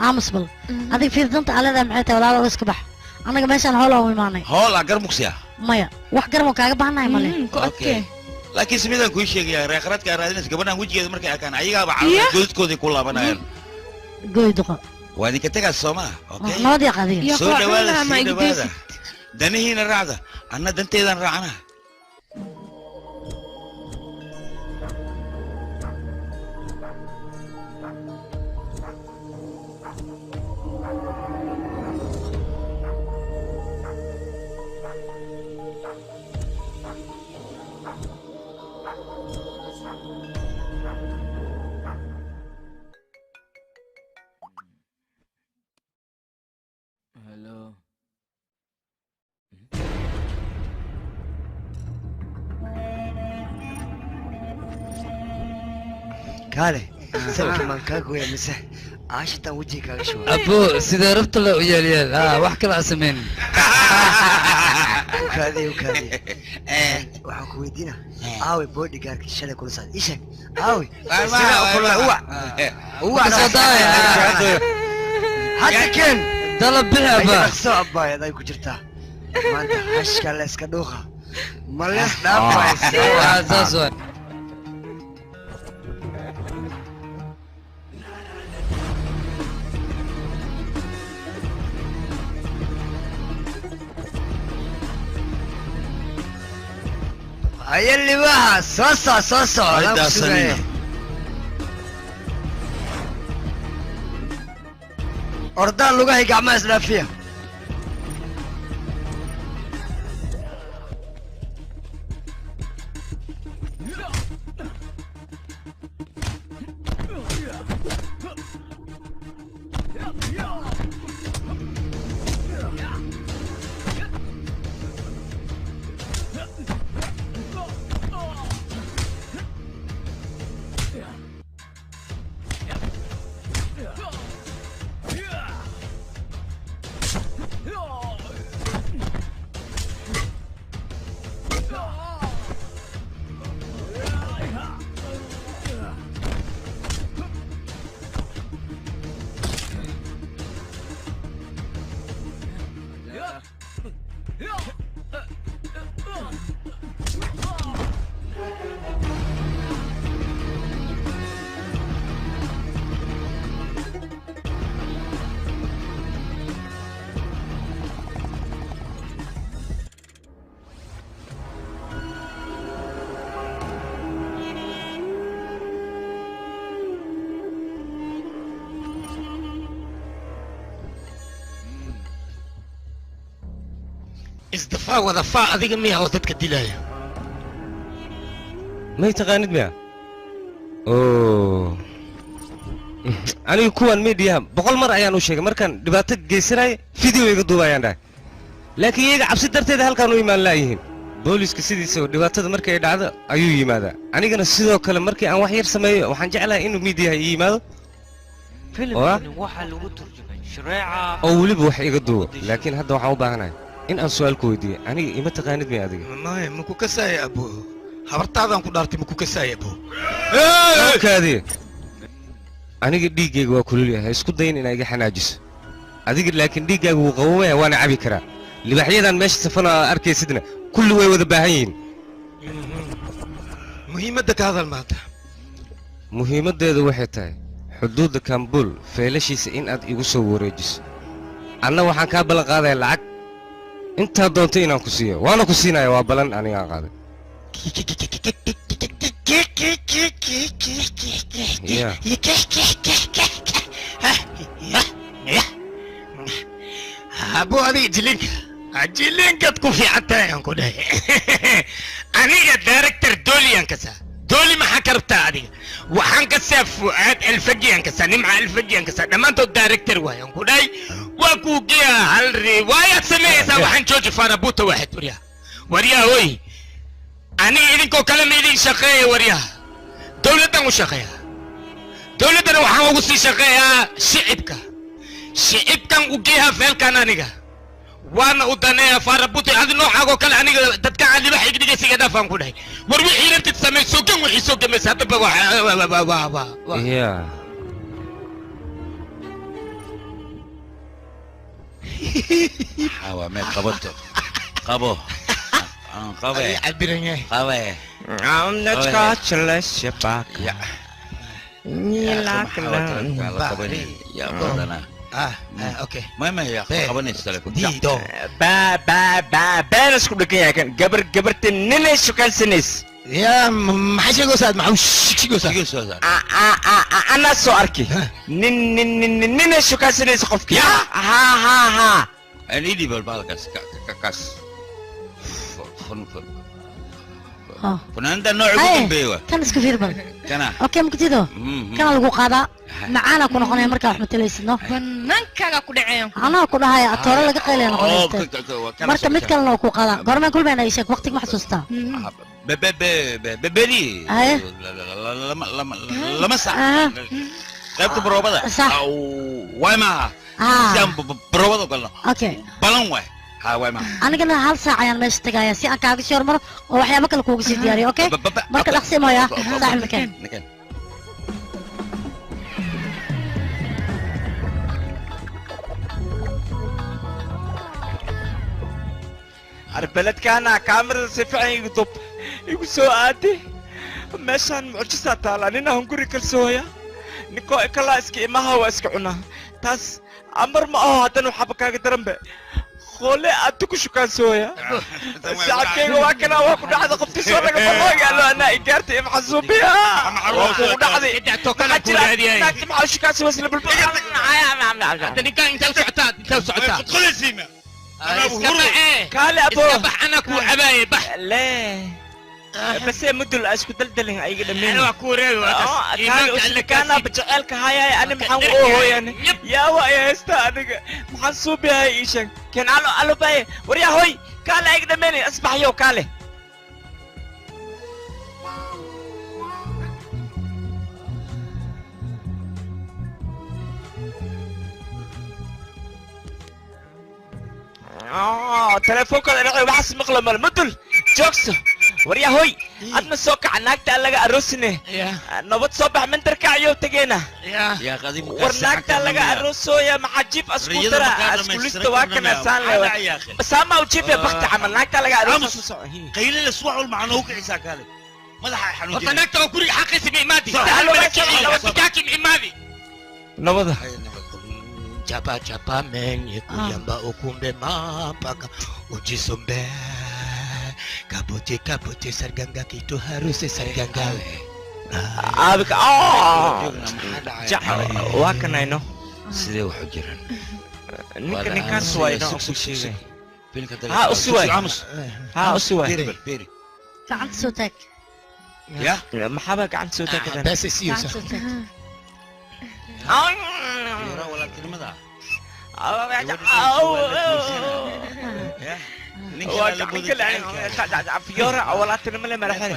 Aamus bal adiga. Fiir, danta aa leedahay maxay tahay? Walaalo, iska bax. Annaga meeshaan hool aan u imaanay. Hool ah garmugsiya. Maya, wax garmo kaaga baahannahay male. Okay, laakiin sidaan kuu sheegayaa, reekhradka raadinaysa gabadhan wejigeeda markay arkaan ayagaaba carruur godadkooday ku laabanayaan. Goy duqo. Waa idinka tegaas soo maa? Okay. Nabad yaaq adiga. Soo dhawaada, soo dhawaada, danihiina raacda, anna danteedaan raacana. Hello. Kaale, salka maan kaa gooya mise caashitaan wejiga kaaga shuba? Abo, sidee rabta la u yeelyeel, ha wax kale ha sameynin. Ukaadiye, ukaadiye, waxaan ku weydiina, aaway bodyguardkii shalay kula socday? Ii sheeg, aaway? Sidaa u kulmay, uwac uwac. Kasoo daaya. Hadda keen. Dalab bixi, abba. Dhaqso abbaay, aday ku jirtaa maanta. Hashka la iska dhuuqa, ma lees dhaafaysa? Saas waay. Haya libaaxa, soo soco, soo soco, adaan ku sugaya. Ordaan lugahay gacmaha isdhaafiya. Isdafaa wadafaa adiga miya oo dadka dilaya? May taqaanid miya? Oo. Aniga kuwan media 100 mar ayaan u sheegay markaan dhibaato geysanay video iga duubayaan dhahay. Laakiin iyaga cabsi darteed halkaan u imaan laayihiin. Booliska sidiisa oo dhibaatada markay dhacdo ayuu yimaadaa. Anigana sidoo kale markii aan wax yar sameeyo waxaan jeclahay inuu media ii yimaado. Filimkani waxaa lagu turjumay Shareeca oo weliba wax iga duubo. Laakiin hadda waxaan u baahanahay in aan su'aal ku weydiiyo. Aniga ima taqaanid miya adiga? Maya, ma ku kasaaya abo. Habartaadaan ku dhaartay ma ku kasaaya abo. Kaadi. Aniga dhiiggayga waa kulul yahay, isku dayin inaa iga xanaajiso. Adiga laakiin dhiiggaaga wuu qabowaya waana cabi karaa. Libaaxyadan meesha safana arkaysidna kulli way wada baahan yihiin. Muhiimadda ka hadal maanta. Muhiimaddeedu waxay tahay xuduudda Kambul feelashiisa in aad igu soo wareejiso. Anna waxaan kaa ballan qaadayaa lacag intaa doonto inaan ku siiyo, waana ku siinaya, waa ballan anigaan qaaday. Yeah. Abo adiga jilinka jilinkaad ku fiican tahay aan ku dhahay. Aniga director dooliyaan kasaa. Dooli maxaa ka rabtaa adiga? Waxaan kasaa Fuaad Alfajiyaan kasaa, Nimca Alfajiyaan kasaa, dhammaantood director waayaan ku dhahay. Waa kuu geeyaa hal riwaayaad sameeyeysaa. Waxaan jooji faarabuuta waaxid waryaha. Waryaha hoy, aniga idinkoo kale ma idin shaqeeya waryaha. Dowladdan u shaqeeyaa. Dowladdana waxaan ugu sii shaqeeyaa shicibka. Shicibkan u geeyaa feelkan aniga. Waana u daneeyaa faarabuuta adi noocaagoo kale aniga dadka aan libax igdhigaysiga dhaafaan ku dhahay. War wixii rabtid samey, soo gan wixii soo gamaysa haddaba waa. Yeah. Xawa mee qabato. Qabo. Aan qabe. Cabiran yahay. Qabe. Ya badana. Okay. Ma ya qabanaysa telefoon. Diido. Ba ba ba been isku dhagan yahay kan gabar gabarta ninay shukansanays. Ya maxay sheegaysaa? Maxaa sheegaysaa? Anaa soo arkay nin nin nin ninay shukansanays qofkii. Ha ha ha. Aan idhi bal balkaas kaas. Funaanada nooca ugu dambeeya waa. Kan iska fiir bal. Kana. Okay, mugdido. Kana lagu qaadaa. Macaana ku noqonaya markaa wax matalaysidno. Bannaankaaga ku dhaceen. Anaa ku dhahaya atooro laga qaylaya noqonaysta. Marka mid kalena ku qaadaa. Goormaan kulmayna ii sheeg waqtiga ma xasuustaa? Bebeli. Lama sac. Qaybta baroobada. Waay maaha. Sidaan baroobada galno. Okay. Balan waay. Ha waay maaha. Anigana hal saac ayaan meesha tagayaa si aan kaaga sii hormaro oo waxyaabo kale kuugu sii diyaariyo, okay? Marka dhaqsi mooya, saaxiib nakeen. Nakeen. Arbeledkaana kaamirada si fiican igu dub igu soo aaday. Meeshaan mucjisaa taala, nina hunguri kalsooya. Ninkoo ikalaa iska imaha waa iska cunaa. Taas amar ma aho haddana waxaaba kaaga daranbe. Qole aad ku shukaansooya. Sacabkayga waa kana waa ku dhacda qofkii soo laga balooga allo anaa igaartay ima xasuubiya. Waa kugu dhacday. Naagta maxaa shukaansi wasla bulbul. Hadda ninkaan intaa u socotaa, intaa u socotaa. Qodqodaysiima. Kaale abo. Iska bax anaa kuu cabaaye bax. Lee. بس مدل اسكو دلدلين ايغا دمين انا waa ku wareegi waa taas. kaale usikaana bajaceelka hayaay ani maxaan u hooyan yaa waa ay haysta aniga maxaan suubiyahay ii sheeg keen alo alo bay waryaa hoy kaale ayga dhameynay asbaxyo kaale telefoonka dhacay waxaas maqla mal mudul joogso waryaa hoy adna soo kaca naagta aan laga aroosine nabad soo bax mintarka ayuu tageena yaa qadim war naagta laga aroosooya maxaa jiif asku dara askulista waa kana saan leewa saama u jiif bakti camal naagta laga aroos qaylila suwax wal macno u kicisaa kaale madaxa xanuujinaya horta naagta oo guriga xaqiisa ma imaadi bikaakim imaadi nabada Chapa chapa menye kuyamba ukumbe mapaka ujisombe kabuti kabuti sarganga kitu harus sarganga abika waa kanayno sidee wax u jiraan ninka ninkaas waa inoo ku sheegay ها usiwaay ها usiwaay fiiri gacanta soo taag ya maxaaba gacanta soo taag bas isiyo gacanta soo taag fiira walaaltinimada fiyoora walaaltinimo le madaxda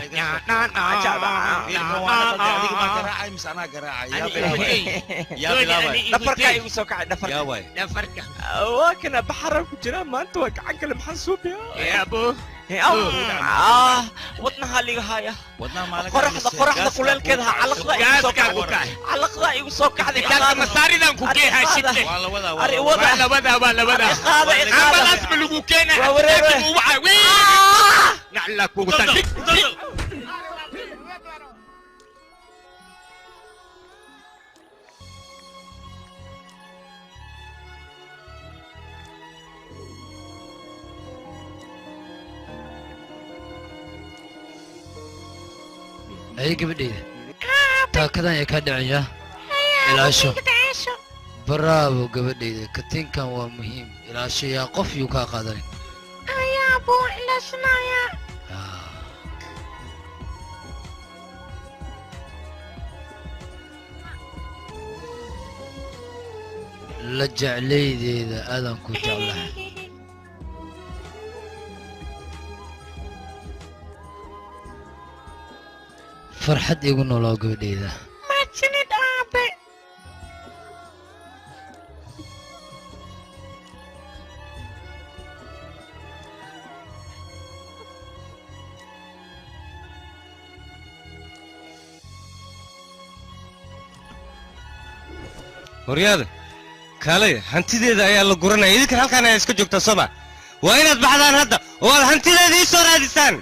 dhafarka igu soo kacay dhafarka waa kana baxaran ku jira maanta waa gacan kale maxaan suubiyaa wadnaha liga haya qoraxda qoraxda kuleelkeeda calaqda igu soo kacday calaqda igu soo kacday masaaridan ku geehaa shidle waa labada waa labada ambalaas ma lagu keenaa nacla kugu tan ay gabadhayda taakadan ay ka dhacaya ilaasho bravo gabadhayda katiinkan waa muhiim ilaasho yaa qof yuu kaa qaadanin ayaa buu ilaashanaya la jeclaydeeda aadaan ku jeclahay farxad igu noolaa gabadhayda mahadsanid aabe horyaada kaalay hantideeda ayaa la guranaya idinkan halkaan ayaa iska joogtaa sooma waa inaad baxdaan hadda oo aad hantideeda ii soo raadisaan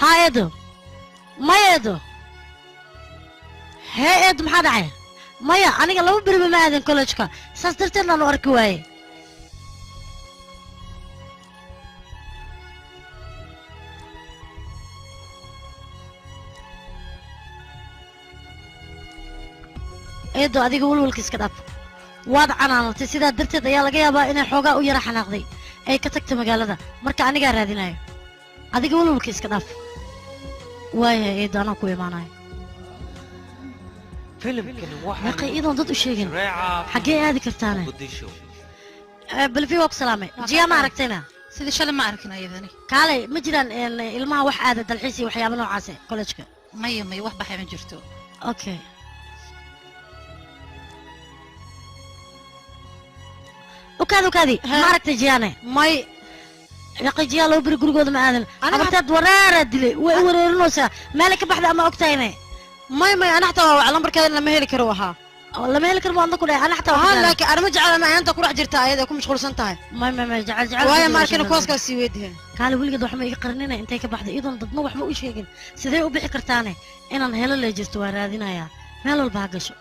haa eedo maya eedo hee eedo maxaa dhacay maya aniga laba beriba ma aadin college-ka saas darteed aan u arki waaye eedo adiga walwalka iska dhaaf waad canaanatay sidaa darteed ayaa laga yaabaa inay xoogaa u yara xanaaqday ay ka tagtay magaalada marka anigaa raadinayo adiga walwalka iska dhaaf waayahay eedo anaa ku imaanayo yaqay iyadoon dad u sheegin xaggee aadi kartaane balfi waa ku salaamay jiyaa ma aragtayna sidii shalay ma arkin ayadani kaalay ma jiraan ilmaha wax aada dalxiis iyo waxyaabo noocaas eh college-ka maya maya wax baxay ma jirto okay ukaadi ukaadi ma aragtay jiyaane may yaqay jiyaa loo beri gurigooda ma aadan abartaad waraaraa dilay way u wareerinaysaa meelay ka baxda ama ogtahayne may may ana xataa waa lambarkeeda lama heli karo ahaa lama heli karo waan ku dhahay ana xataa waa laakiin arma jecel ama ayanta ku dhex jirta ayada ku mashquulsan tahay may may may jecel jecel waayo ma arkin kuwaas sii weydiheen kaale weligeed waxma iga qarinina intay ka baxday iyadoon dadna waxba u sheegin sidee u bixi kartaane inaan helo lee jirto waa raadinayaa meel walba ha gasho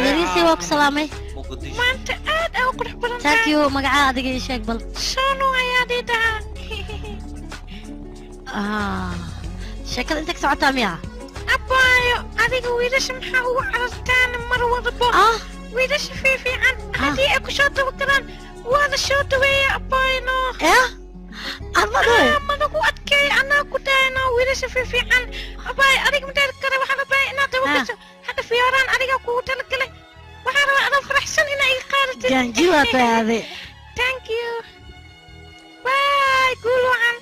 yariisii waa ku salaamay maanta aad aa u qurux badan thank you magacaa adiga ii sheeg bal shanu ayaa ii dhahaa sheekada inta ka socotaa miya abaayo adiga wiilasha maxaa ugu carartaan mar walbo wiilasha fiifiican haddii ay ku soo dabagalaan waa la soo dhaweeya abaayno managu adkeeya anaa ku dhahayno wiilasha fiifiican abaay adiga ma kare waxaan abaay inaad dabagasho hadda fiyooraan adiga kugu talagalay waxaan rabaa adoo faraxsan inaa iga qaadatid gaanji waa tahay ade Guul wacan.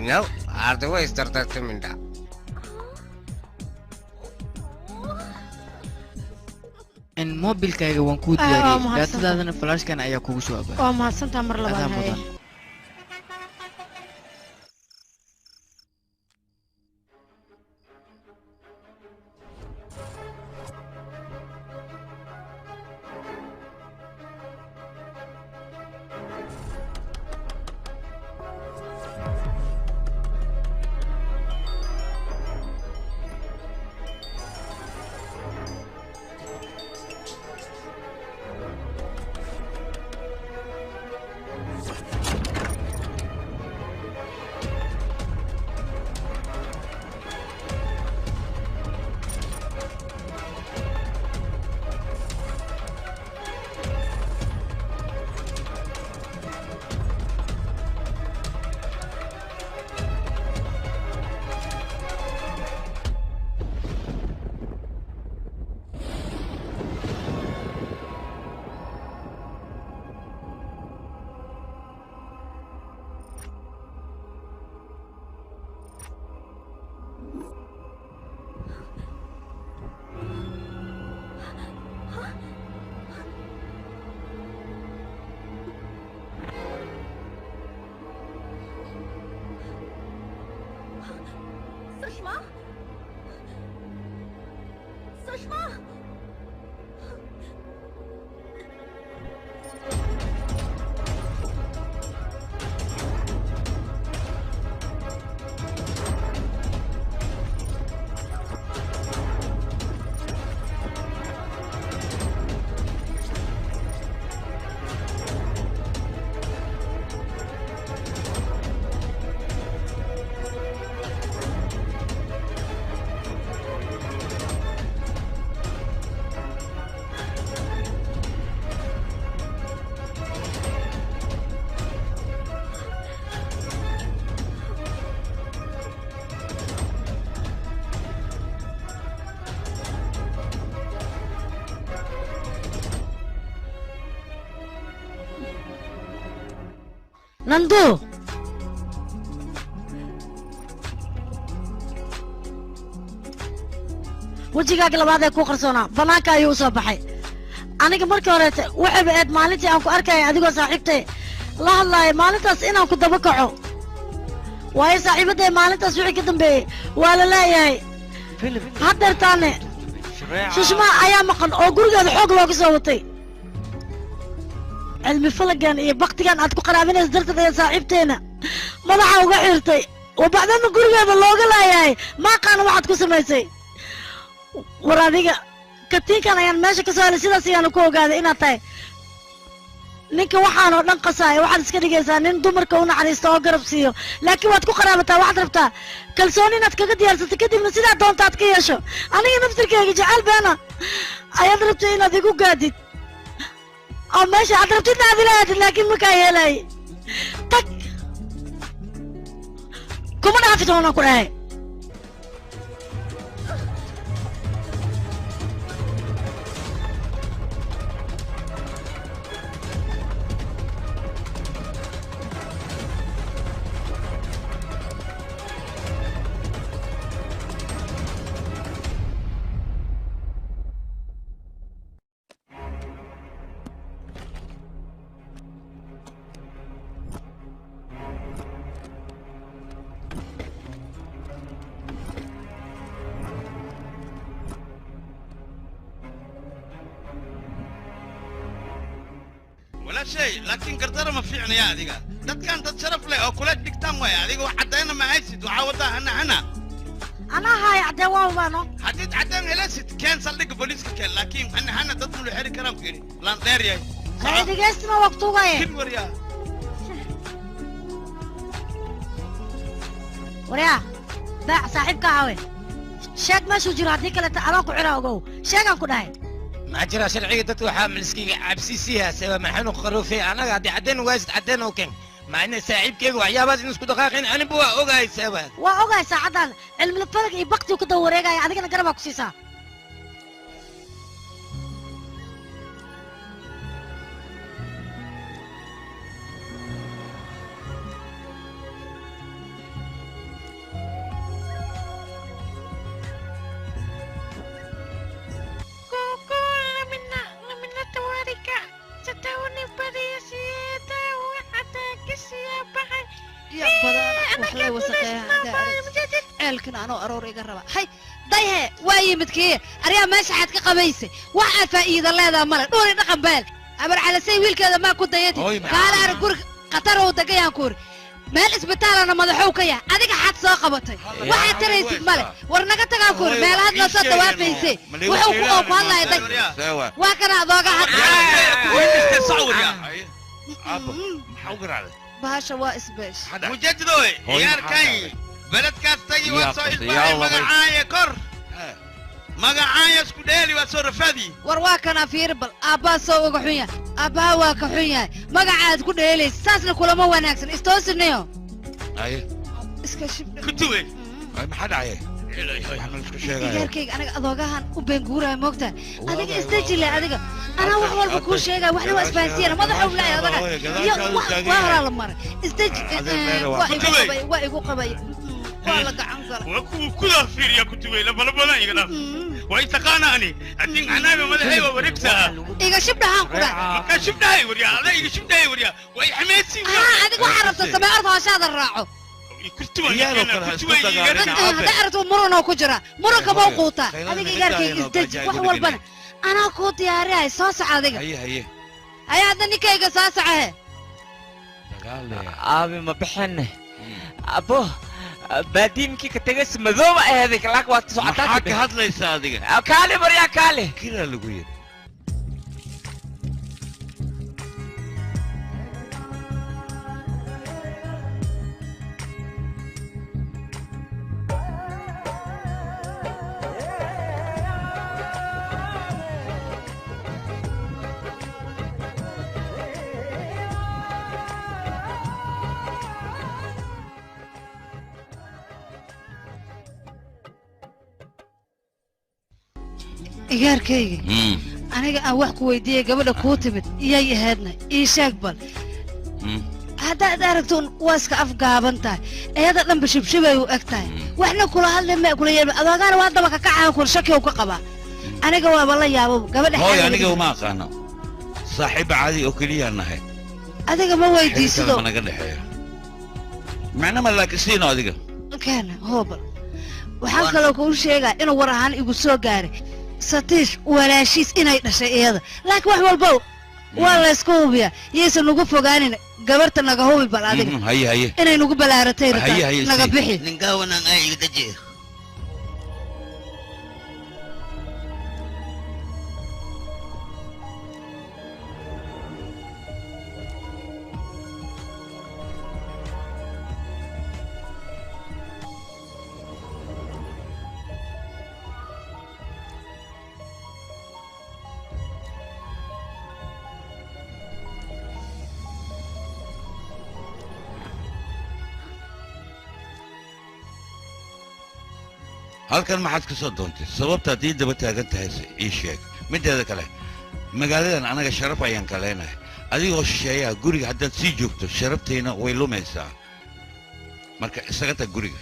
No, arda way isdardartay mindha. In mobilkayga waan kuu Ah, waa diyaariyey, mahadsantahay. daatadaadana flashkan ayaa kugu soo abaa. Waa mahadsantaha mar labaad. Adaa Haye. mudan. Sushma? Sushma? Nandu, wejigaaga labaad ee kuu qarsoonaa bannaanka ayuu u soo baxay. Aniga markii horeete waxayba eed maalintii aan ku arkaya adigoo saaxiibtay la hadlaaya, maalintaas inaan ku daba kaco, waayo saaxiibadday maalintaas wixii ka dambeeyey waa la leeyahay. Haddeertaane Shushmaa ayaa maqan oo gurigeeda xoog looga soo watay. Cilmi falagan iyo baktigan aad ku qaraabinaysa darteed ayaa saaxiibteena madaxa uga xirtay oo bacdana gurigeeda looga laayahay. Ma aqaana waxaad ku samaysay. War adiga katiinkan ayaan meesha ka soo helay, sidaas ayaanu ku ogaaday inaad tahay ninka waxaan oo dhan qasaaya. Waxaad iska dhigaysaa nin dumarka u naxariista oo garab siiyo, laakiin waad ku qaraabataa. Waxaad rabtaa kalsooni inaad kaga diyaarsato, kadibna sidaa doonta aad ka yeesho. Aniga naftirkeyga jecel beena ayaad rabtay inaad igu gaadid oo meesha aad rabtidna aad ila aadid, laakiin makaa yeelay. Tag, kuma dhaafi doonaan ku dhahay. Walaashay, laakiin gardara ma fiicnaya. Adiga dadkan dad sharaf leh oo kula dhigtaan waay. Adiga wax caddayna ma haysid, waxaa wadaa hana hana. Anaa haaya caddeen, waa hubaano. Haddiid caddeen helasid, keen saldhigga booliiska keen, laakiin hana hana dad mulu xeri karaan ku yidhi laan dheer yahay. Hay dhegeystina, waa kutuugaye. Kin waryaa. Waryaa baac, saaxiibka caawe. Sheeg meeshuu jiro haddii kaleeta adaan ku xiraa ogow. Sheegaan ku dhahay. Ma jira sharciga dadka waxaa miliskiga cabsisiiha sewa maxaanu qaroofay anaga haddii caddeen waasid caddeen oo keen macna saaxiibkeyga waxyaabahaas in isku dhaqaaqin aniba waa ogahay sewa. Waa ogahay saacaddan cilmila falag iyo baktigu ku daba wareegaya adigana garabaa ku siisaa. Ceelkan anoo aroor iga raba. Hay dayhe waa yimid kii aryaa meesha xaad ka qabaysay wax aad faa'iido leedaha male dhuuri dhaqan beel abar calasay wiilkeeda maa ku dayati kaala arag guriga khatar uu degayaan ku uri meel isbitaalana madaxow ka yahay adiga xaad soo qabatay waxaad taraysid male war naga tagaan ku uri meelahaad noo soo dawaafaysay wuxuu ku oo ku hadlaya day waa kana adooga hadla bahasha waa isbeesh mujajidoy ciyaarkay beledkaas tagi waa soo ilbahay magacaaya kor magacaaya isku dheeli waa soo rafaadi war waa kana fiir bal aabbaa soo uga xun yahay aabbaha waa ka xun yahay magacaad ku dheelaysa saasna kulama wanaagsan istoosinayo iska shibdhe kutuwe maxaa dhacay igaarkayga aniga adoogahan u beenguuraya moogtahay adiga isdejile adiga anaa wax walba kuu sheegaya waxna waa isfahansiiyana madaxow laay odaga iyo waa horaa la maray isdeji waa igu qabay waa la gacan galay waa kuwa kudaa fiiriya kutuwe labalabadan iga dhaaf waa i taqaana ani adin anaaga madaxay waa wareegtaa iga shibdhahaan ku dhahay markaa shibdhahay waryaa adaa iga shibdhahay waryaa waa i xameysi haa adiga waxaa rabta samee orda hooshaada raaco hadda aragto muranoo ku jira muranka mau quutaa adiga igaarkayga isdeji wax walbana anaa kuu diyaarihay soo soco adiga haya hadda ninkayga soo socohe aabi ma bixinne abo baadiimkii ka tegays madooba aheeday laak waa socotaa maxaa ka hadlaysaa adiga kaale baryaa kaale kiraa lagu yiri igaarkayga aniga aan wax ku weydiiyey gabadha kuu timid iyay ahaydna ii sheeg bal haddaad aragto waa iska afgaaban tahay iyada dhanba shibshibay u eg tahay waxna kula hadli ma kula yeelma adoogaana waa daba kakacaan kun shaki u ka qabaa aniga waaba la yaabo gabadha hooy aniga uma aqaano saaxiib caadi oo keliya nahay adiga ma weydiisido ma naga dhexeeyo macna ma laakisiino adiga keena hoobal waxaan kaloo kuu sheegaa inuu war ahaan igu soo gaaray satiish walaashiis inay dhashay iyada laakiin wax walba waa laysku hubiyaa yaysan nagu fogaanin gabarta naga hubi bal adiga haye haye inay nagu balaaratay rabtaa naga bixi ninkaawanan ay iga dajiyo halkan maxaad ka soo doontay sababtaad ii daba taagan tahay ii sheeg mideeda kale magaaladan anaga sharaf ayaan ka leenahay adigoo shisheeyaha guriga haddaad sii joogto sharaftayna way lumaysaa marka isaga tag guriga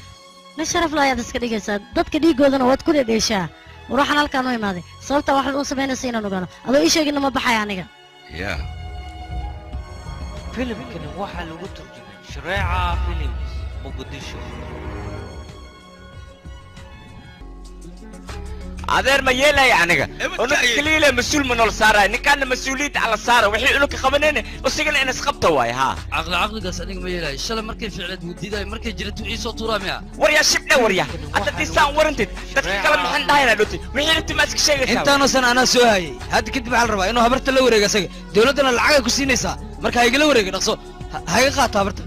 nin sharaf la ayaad iska dhigaysaa dadka dhiigoodana waad ku dhedheeshaa war waxaan halkaan u imaaday sababta waxaad u samaynaysa inaan ogaano adoo ii sheegina ma baxaya aniga ya filimkani waxaa lagu turjumay Shareeca Films Muqdisho adeer ma yeelaya aniga unug kaliile mas-uul ma nool saaraya ninkaana mas-uuliyadda ala saara wixii unugka qabanayna isigana in isqabta waay haa caqli caqligaas aniga ma yeelayo shalay markay ficleed wuu diidayo markay jiratu ii soo tuuraa miya waryaa shibdhe warya hadda diisaan warantid dadka kale maxaan dhahayna dhoti wixii dhibti ma iska sheegaysaa intaanoo anaa soo hayay hadda kadib waxaa la rabaa inuu habarta la wareego asaga dowladdana lacagay ku siinaysaa marka ha igala wareega dhaqso ha iga qaato habarta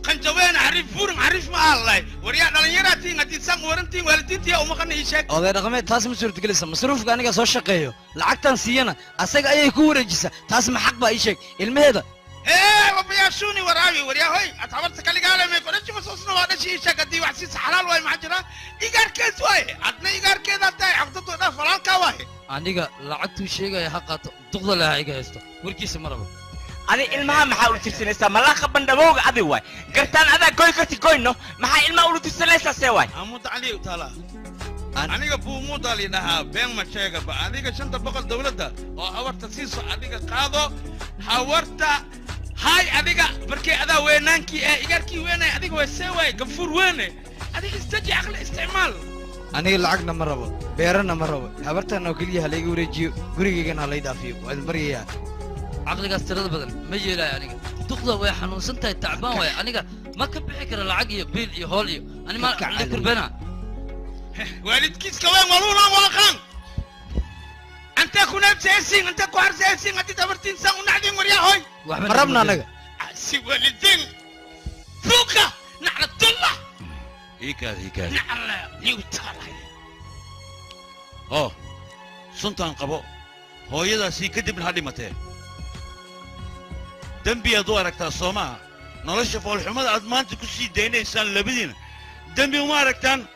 Qanjaween xariif buuran xariif ma ahalay. Waryaa dhalinyaraatiin haddii saan warantiin waalidiintiya uma qana ii sheeg. Oday dhaqameed taas ma suurtagelaysa. Masruufka aniga soo shaqeeyo lacagtan siiyana asaga ayay ku wareejisaa. Taas ma xaq baa ii sheeg ilmaheeda. Hee wabayaashuuni waraabi waryaa hoy ad habarta kaligaale may kodhashi masuusna waa dhashi ii sheeg haddii wax siisa xalaal waay maxaa jira igaarkeed waaye adna igaarkeedaa tahay caqdadu dhaaf walaalkaa waaye. Aniga lacagtuu sheegaya ha qaato duqda leh ha iga haysto warkiisa ma rabo. Adi ilmaha maxaa ula tirsanaysaa malaaqa bandhabowga adi waay gartaan adaa goy karti goyno maxaa ilmaha ula tirsanaysaa see waay. Amuda cali u taala aniga buumuudaa li dhahaa been ma sheegaba adiga 500 dowladda oo hawarta siiso adiga qaado hawarta hay adiga barkay adaa weynaankii ee igaarkii weynay adiga way see waay gafuur weyne adiga istaji caqli isticmaal. Aniga lacagna ma rabo beerana ma rabo habartan oo keliya ha layga wareejiyo gurigaygana ha lay dhaafiyo waa idin baryayaa. Caqligaas tirada badan ma yeelaayo aniga duqda way xanuunsan tahay tacbaan waay aniga ma ka bixi kara lacag iyo biil iyo hool iyo ani ma la kurbena. Waalidkiiska weyn waluunaan waaqaan antee ku neebsaysiin antee ku harsaysiin haddii tabartiin saan u nacdiin waryaa hoy. Ma rabna anaga si waalidiin fuuqa naclatullah iikaad iikaad nacla niwtaalay. Oo suntaan qabo hooyadaasii kadibna ha dhimatee dembi aad u aragtaa soo maaha nolosha foolxumada aad maanta ku sii daynaysaan labadiina dembi uma aragtaan.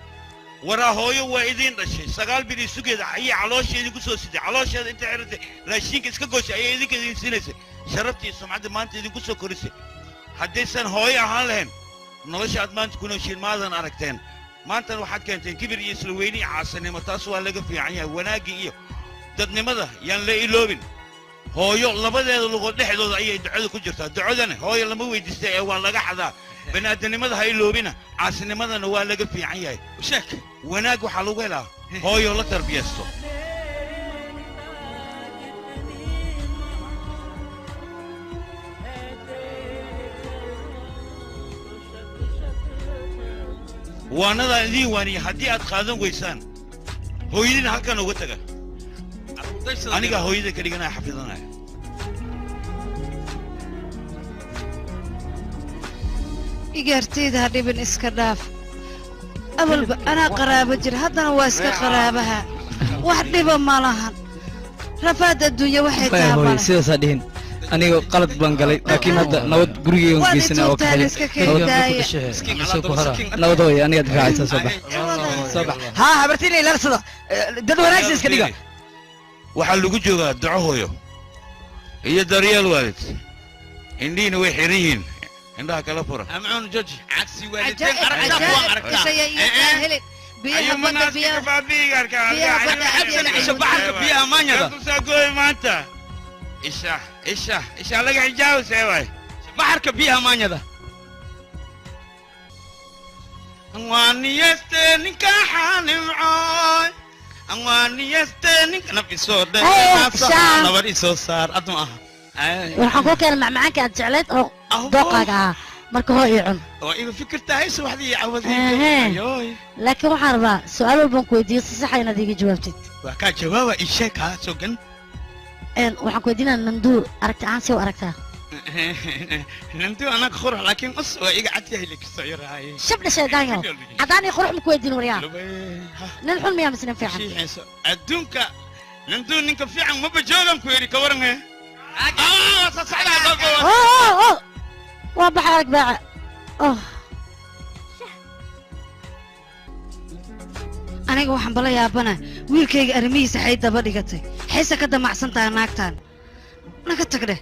Waraa hooyo waa idiin dhashay 9 bil sugeeda ayay caloosha idinku soo siday caloosheeda inta xiratay raashinka iska gooshay ayay idinka idin siinaysay sharaftii iyo sumcadda maanta idinku soo korisay. Haddaysan hooyo ahaan lahayn nolosha aad maanta ku nooshiin maadan aragteen. Maantana waxaad keenteen kibir iyo isla weyni iyo caasinimo taas waa laga fiican yahay. Wanaaggii iyo dadnimada yaan la iloobin. Hooyo labadeeda lugood dhexdooda ayay ducada ku jirtaa. Ducadana hooyo lama weydiista ee waa laga xadaa. Bani'aadamnimada ha iloobina caasinimadana waa laga fiican yahay. Sheek wanaag waxaa lagu helaa hooyo la tarbiyaysto. Waanadaa idiin waaniya haddii aad qaadan weysaan hooyadiina halkan uga taga. Aniga hooyada ka dhiganaya xafidanaya. Igaartayda ha dhibin iska dhaaf awalba anaa qaraabo jir haddana waa iska qaraabaha wax dhiba ma lahan rafaad adduunya waxay tahay hooyo sidaasaa dhihin aniga qalad baan galay laakiin hadda nabad gurigeygan geysanaa oo kaxelin nabad hooyo aniga difaacaysa soo bax soo bax haa habartiina ilaalsada dad wanaagsan iska dhiga. Waxaa lagu joogaa duco hooyo iyo daryeel waalid. Indhihiina way xiran yihiin indhaha kala fura. Amcuun joji cagsi waalidiin aragtaa kuwaan aragtaa. Biyaha badda biyaha biyaha maanyada gooy maanta isha isha isha laga xijaabo see waay baxarka biyaha maanyada. Anwaaniyeste ninka xaalimcooy anwaaniyeste ninka naf isoo dheer nabar isoo saar adma aha. Waxaan kuu keenay macmacaanka aad jecleyd oo dooqaaga ahaa marka hoo ii cun. Oo iga fikirtahay subaxdii iyo cawadii. Laakiin waxaan rabaa su'aal walbaan ku weydiiyo si sax ah inaad iiga jawaabtid. Waa kaa jawaaba ii sheeg haa sogan. Waxaan ku weydiinaa Nanduu aragti ahaan see u aragtaa? Nanduu anaga qurux laakiin us waa iga cad yahay likasoo yarahay. Shab dhashay daanyo cadaan iyo qurux ma ku weydiin waryaa. Nin xun miyaa mise nin fiican? Adduunka Nanduu ninka fiican maba joogan ku yidhi ka waran hee. Waa baxa arag baaca. Aniga waxaan bala yaabana wiilkayga arrimihiisa xay daba dhigatay xayse ka damacsan tahay naagtan naga tag dheh.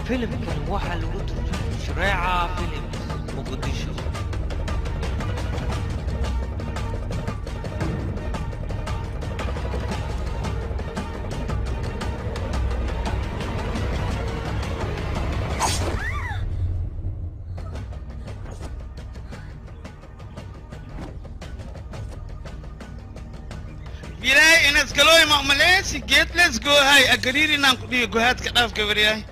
Filimkan waxaa lagu turjumay Shareeca Films Muqdisho. Bilay inaad kalooy maqmaleysi geed let's go hay agariir inaan ku dhigo gohaadka dhaaf gabaryahay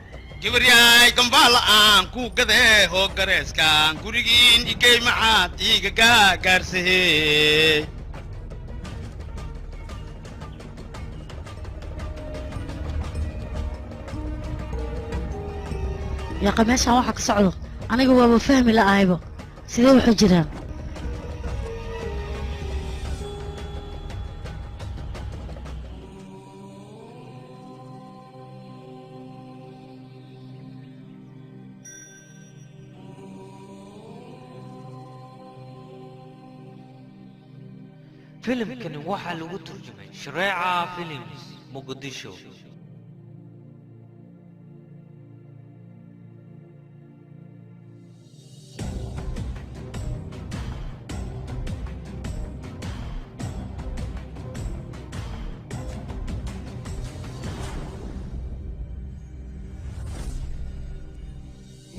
gabaryahay gambaala aan ku gadee hoo gareeskaan gurigiin igey macaad iiga gaagaarsahe. Yaqa meeshaan waxa ka socdo aniga waaba fahmi la'ahaybo, sidee wuxuu jiraan? Filimkani waxaa lagu turjumay Shareeca Films Muqdisho.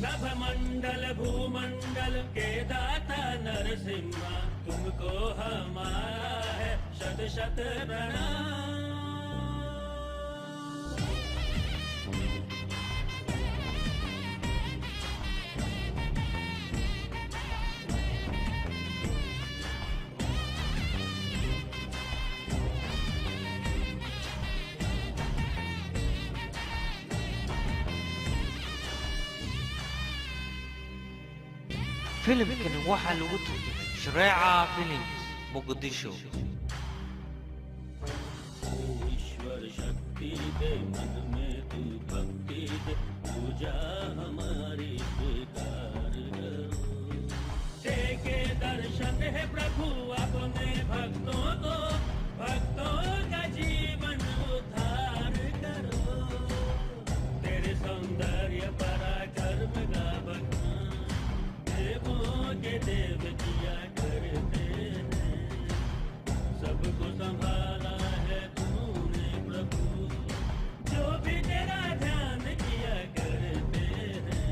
नभमंडल भूमंडल के दाता नरसिम्हा, तुमको हमारा है शत शत प्रणाम। Filimkani waxaa lagu turjumay Shareeca Films Muqdisho. ईश्वर शक्ति दे मन में तू भक्ति दे, पूजा हमारी स्वीकार करो। देके दर्शन है प्रभु अपने भक्तों को, भक्तों का जीवन उद्धार करो। तेरे सौंदर्य पराक्रम का बखान देवों के देव किया करते हैं। सबको संभाला है तूने प्रभु, जो भी तेरा ध्यान किया करते हैं।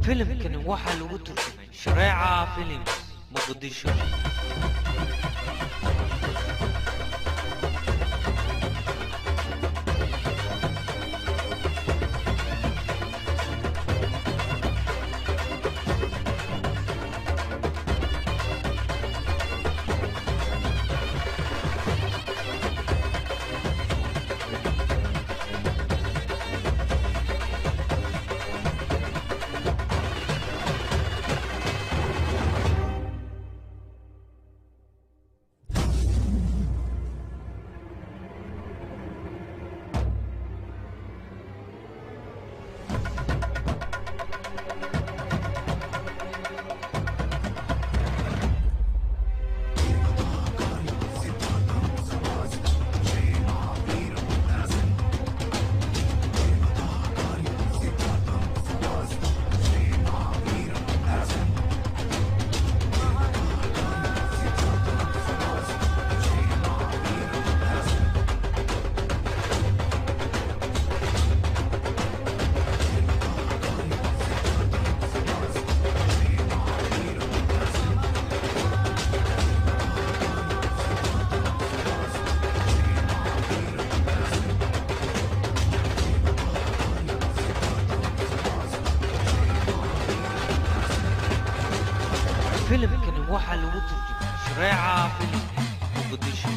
Filimkani waxaa lagu turjumay Shareeca Films Muqdisho. Filimkani waxaa lagu turjumay Shareeca Films Muqdisho.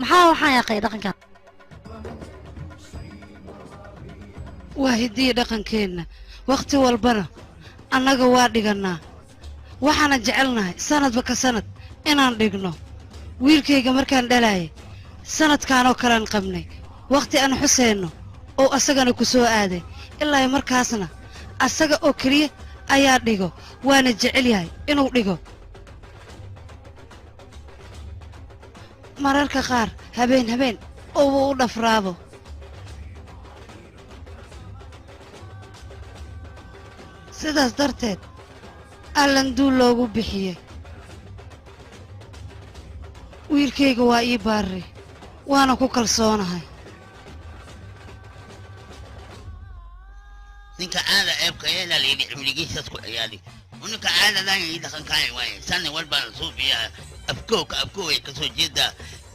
Maxaa waxaan yaqay dhaqankan? Waa hiddii dhaqankeenna, wakhti walbana annaga waa dhigannaa, waxaana jecelnahay sanadba ka sanad inaan dhigno. Wiilkayga markaan dhalaayay sanadkaanoo kalean qabnay wakhti aan xuseenno oo asagana ku soo aaday, ilaa markaasna asaga oo keliya ayaa dhigo, waana jecel yahay inuu dhigo. Mararka qaar habeen habeen oo u dhafraabo. Sidaas darteed allanduu loogu bixiyey. Wiilkayga waa ii baarri, waana ku kalsoonahay. Ninka caada ceebka yeelaa layidhi cimrigiisaas ku ciyaali, ninka caadadan ii dhaqankaaya waaye sanni walbaan suufiyaa afkooka afkooway kasoo jeedaa.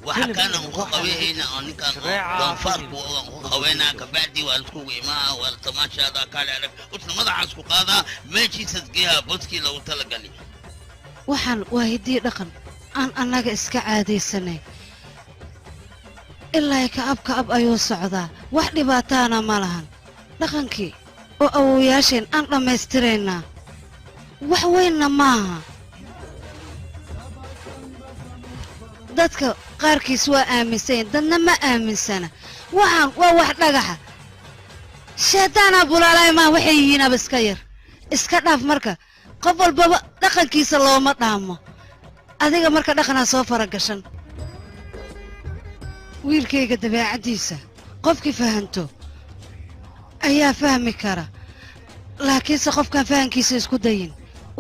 Waxa kaana uku qawehayna oo ninkaan doonfaarku aan ku qaweynaa, kabacdi waa laiskugu imaa, waa la tamaashaada kaale arag usna madaxaas ku qaadaa meeshiisas geeyaa boskii loogu talagali. Waxaan waa hiddii dhaqan aan annaga iska caadaysanay, ilaa ka-ab ka-ab ayuu socdaa, wax dhibaataana ma lahan. Dhaqankii oo awowayaasheen aan dhammaystiraynaa, wax weynna maaha. Dadka qaarkiis waa aaminsanyiin, dadna ma aaminsana. Waxaan waa wax dhagaxa sheetaanaa bulaalay maa waxay yihiinaba iska yar iska dhaaf. Marka qof walbaba dhaqankiisa looma dhaamo, adiga marka dhaqanaa soo faragashan. Wiilkayga dabeecaddiisa qofkii fahanto ayaa fahmi kara, laakiinse qofkaan fahankiisa isku dayin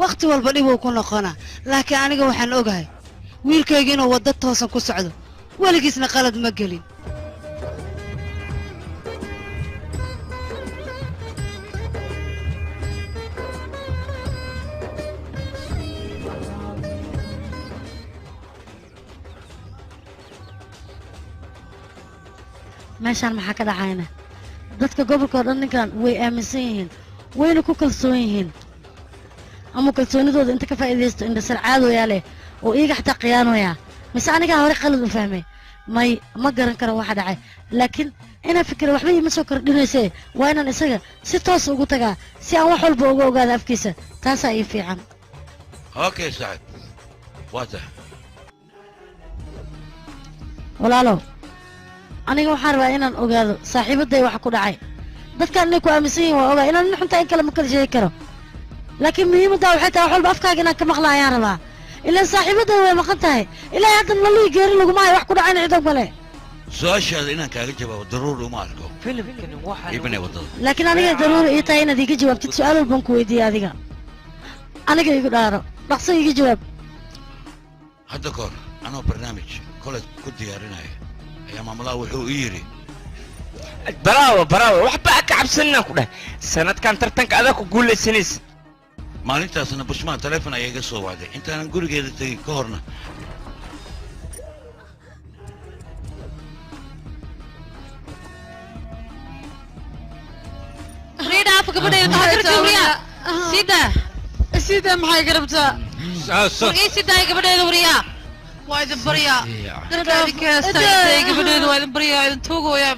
wakhti walba dhibuu ku noqonaa. Laakiin aniga waxaan ogahay wiilkayga inuu waddo toosan ku socdo, weligiisna qalad ma gelin. Meeshaan maxaa ka dhacayna? Dadka gobolka oo dhan ninkan way aaminsan yihiin, wayna ku kalsoon yihiin. Ama kalsoonidooda inta ka faa'iidaysto indhasar caadooyaa leh oo iiga xataa khiyaanoyaa. Mise anigaa hore qalad u fahmay? May, ma garan karo waxa dhacay, laakiin inaan fikira waxba iima soo kordhinaysee. Waa inaan isaga si toos ugu tagaa si aan wax walba uga ogaado afkiisa. Taasaa ii fiican. Okay saaxiib, waa tahay. Walaalow, aniga waxaan rabaa inaan ogaado saaxiibaday waxa ku dhacay. Dadkaan inay ku aaminsan yihiin waa ogaa, inaan nin xuntaa in kale ma kala sheegi karo, laakiin muhiimaddaa waxay tahay wax walba afkaaga inaan ka maqla ayaan rabaa. Ilaan saaxiibaday way maqan tahay ilaa hadda, noloi geeri laguma hayo, wax ku dhacayna cidan kale. Su-aashaada inaan kaaga jawaabo daruuri uma arko. Filimkani waxaa Ibne waddada. Laakiin aniga daruuri ii tahay inaad iiga jawaabtid su-aal walbaan ku weydiiyey. Adiga aniga igu dhaaro, dhaqso iiga jawaab. Hadda kahor anoo barnaamij college ku diyaarinaya ayaa maamulaha wuxuu ii yidhi: Bravo, bravo, waxba ka cabsanina ku dheh, sanadkan tartanka adaa ku guulaysanaysa. Maalintaasna Bushmaan taleefon ayaa iga soo wacday intaanan gurigeeda tegin ka horna. Riidhaaf gabadheeda maxaa kartaa wariyaa? Sida Sida maxay garabtaa? War ii sidaay gabadheeda wariyaa, waa idin baryaa, dadka idinka heestaa intay gabadheeda, waa idin baryaa, idin tuugooyaa.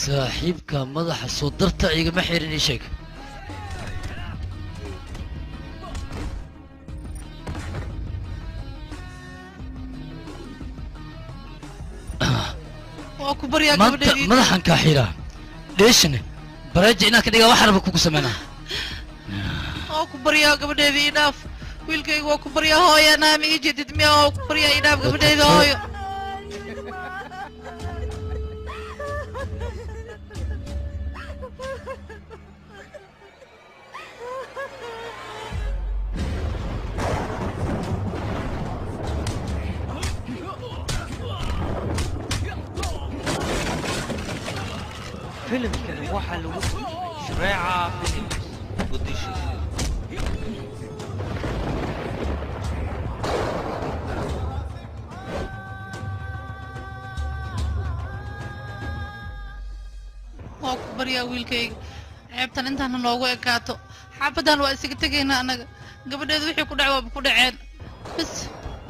Saaxiibka madaxa soo darta igama xirin, ii sheeg. Waa ku baryaa Maanta gabadheeda. Madaxan kaa xiraa, dheeshane bareeja inaan ka dhigaa, wax raba kugu sameynaa. Waa ku baryaa, gabadheeda ii dhaaf. Wiilkayga waa ku baryaa. Hooya, naama ii jeedid miya? Waa ku baryaa, ii dhaaf gabadheeda, hooyo. Filimkani waxaa lagu turjumay Shareeca Films, Muqdisho. Waa ku baryaa wiilkayga, ceebtan intaana noogu ekaato. Xaafadan waa isaga tegaynaa annaga. Gabadheeda wixii ku dhac waaba ku dhaceen. Bas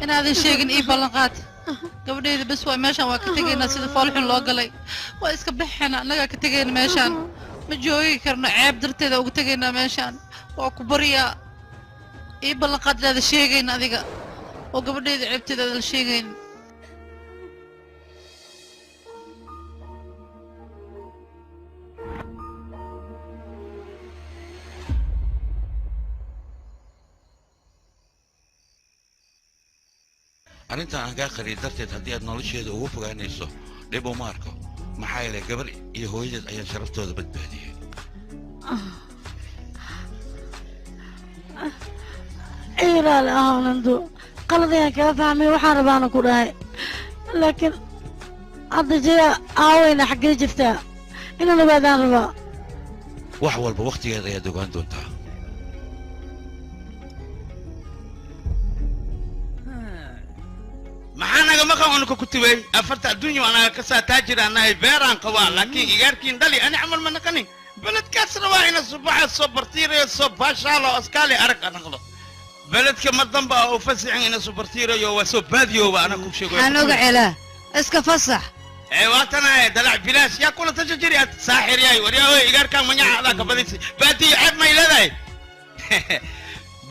inaadan sheegin ii ballan qaad gabadheeda. Bas waa meeshaan waa ka tegaynaa. Sida foolxun loo galay waa iska baxayna, annagaa ka tegayna. Meeshaan ma joogi karno, ceeb darteeda uga tegaynaa meeshaan. Waa ku baryaa, ii ballan qaad inaada sheegayn adiga oo gabadheeda ceebteeda aadan sheegayn. Arrintan aan kaa qariyay darteed haddii aad nolosheeda ugu fogaanayso, dhib uma arko, maxaa yeelay gabar iyo hooyadeed ayaan sharaftooda badbaadiyey. Ilaali ahawnandu, qalad ayaan kaa fahmay, waxaan rabaana ku dhahay. Laakiin hadda Jaya aaweyna, xaggee jirtaa? Inaan ogaadaan rabaa. Wax walba wakhtigeeda ayaad ogaan doontaa. Maxaa naga maqan? Unuka ku tubay afarta adduunya anaga kasaa taajir anahay, beeraan qabaa, laakiin igaarkiin dhali ani camal ma naqanin. Beledkaasna waa ina subaxa soo bartiirayo, soo baashaalo, askaali arag anaqdo. Beledka mar damba oo fasixin ina soo bartiirayo, waa soo baadiyooba ana ku sheego. Maxaa nooga celaa? Iska fasax. Ee waatanaye dalac bilaash yaa kula tasha jiri aad saaxir yahay. Waryaa, igaarkaan manyaca adaa ka badisi. Baadiyo ceeb may leedahay?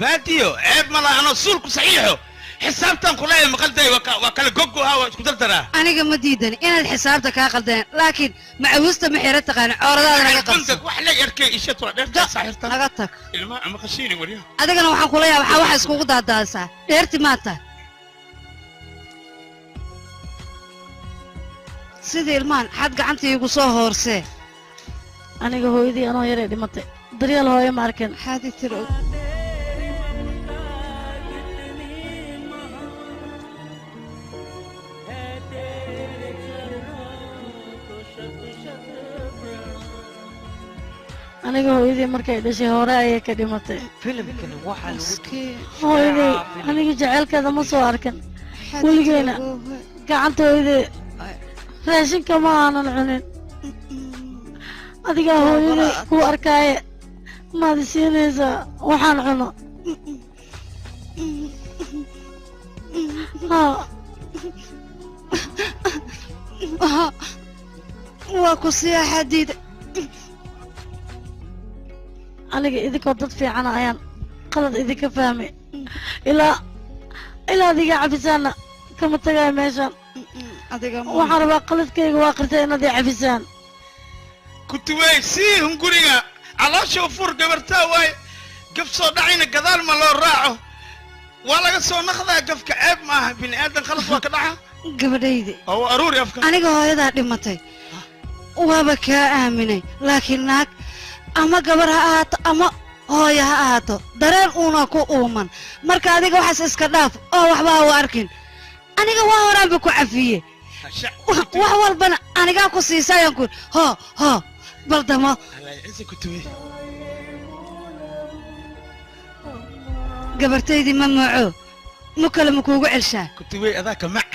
Baadiyo ceeb ma laha. Anoo suulku saxiixo xisaabtan kuleeyahay maqalday, waa kala gogoha, waa isku dardaraa. Aniga ma diidan inaad xisaabta kaa qaldeen, laakiin macawiista ma xira taqaana, cooradaada naga qabso. Wax la yarkay ishatu waa dheerta saaxirta. Naga tag. Ilmaha ama khashiini waryaa. Adigana waxaan kula yaaba, waxaa waxa iskugu daadaadsaa dheerti maanta sidii ilmahan xad gacanta iigu soo hoorsee. Aniga hooyadii anoo yaray dhimatay, daryeel hooyo ma arkin. Xaadi tiro. Aniga hooyadii markay dhashay hore ayay ka dhimatay. Filimkani waxaa lagu turjumay Hooyaday aniga jaceylkeeda ma soo arkin weligeyna, gacanta hooyaday raashinka ma aanan cunin. Adigaa hooyaday kuu arkaaye, Maad siinaysaa waxaan cuno. Waa ku siiyaa xadiida. Aniga idinkoo dad fiicana ayaan qalad idinka fahmay. Ilaa adiga cafisaanna kama tagayo meeshaan. Waxaan rabaa qaladkayga waa qirtay inaad i cafisaan. Kutuwey sii hunguriga caloosha u fur gabartaa waay gaf soo dhacayna gadaal ma loo raaco waa laga soo naqdaa gafka ceeb ma aha bini aadan khalad waa ka dhaca. Gabadhaydi oo aruuri afka. Aniga hooyadaa dhimatay waaba kaa aaminay, laakiin naag ama gabar ha ahaato ama hooyo ha ahaato dareen uuna ku uuman. Marka adiga waxaas iska dhaaf oo waxba ha u arkin. Aniga waa horaanba ku cafiye, wax walbana anigaa ku siisayaan ku hoo hoo baldamo. Gabartaydii ma mooco mu kale ma kuugu celshaa. Kutuwey adaa ka mac.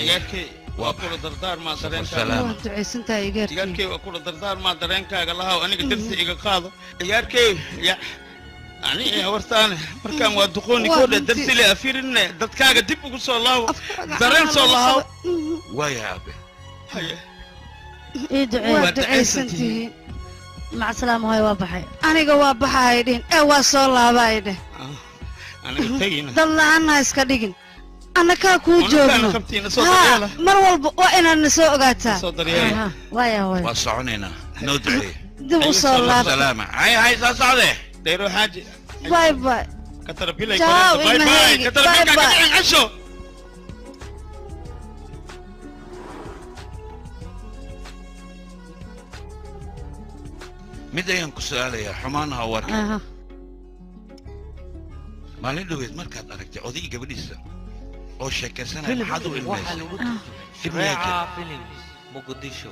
Igaarkay waa kula dardaarmaa dareenkaaga. Waa ducaysantahay igaarkay. Igaarkay waa kula dardaarmaa dareenkaaga lahaw aniga darsi iga qaado. Igaarkay ya ani hawartaane markaan waa duqooni koodhe darsi le afirinne dadkaaga dib ugu soo laawo dareen soo lahaw. Waaya aabe. Haye. Ii duceey. Waa ducaysantihiin. Mac salaama hooyo waa baxay. Aniga waa baxay dhihin ee waa soo laabay dheh. Aniga tegina. Dad la'aan ha iska dhigin. Annagaa kuu joogno. Mar walba waa inaad na soo ogaataa. Waaya hooyo. Waa soconaynaa noo duceey. Dib u soo laaba. Salaama. Hay hay soo socde. Dayro xaaji. Bye bye. Katarapilay bye bye. Katarapilka ka dhicin casho. Mid ayaan ku su'aalayaa xumaan ha warka. Maalin dhoweed markaad aragtay oday gabadhiisa oo sheekaysanaya maxaad u ilmaysay? Shareeca Films Muqdisho.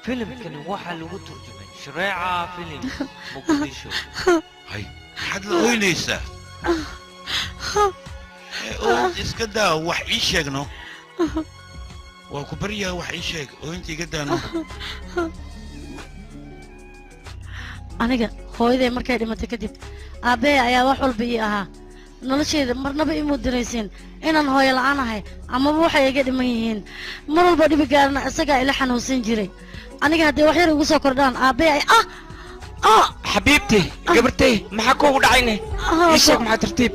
Filimkani waxaa lagu turjumay Shareeca Films Muqdisho. Hay, maxaad la ooynaysaa? Oo iska daa wax ii sheegno. Waa ku baryaa wax ii sheeg oo inta iga daano. Aniga hooyaday markay dhimatay kadib aabbahay ayaa wax walba ii ahaa. Noloshayda marnaba imuu daraysiin inaan hooyo la'aan ahay amaba waxay iga dhiman yihiin. Mar walba dhibi gaarana isagaa ila xanuunsan jiray. Aniga haddii wax yar igu soo kordhaan aabbahay ay xabiibti gabartay maxaa kuugu dhacayne? Ii sheeg maxaa tartiib.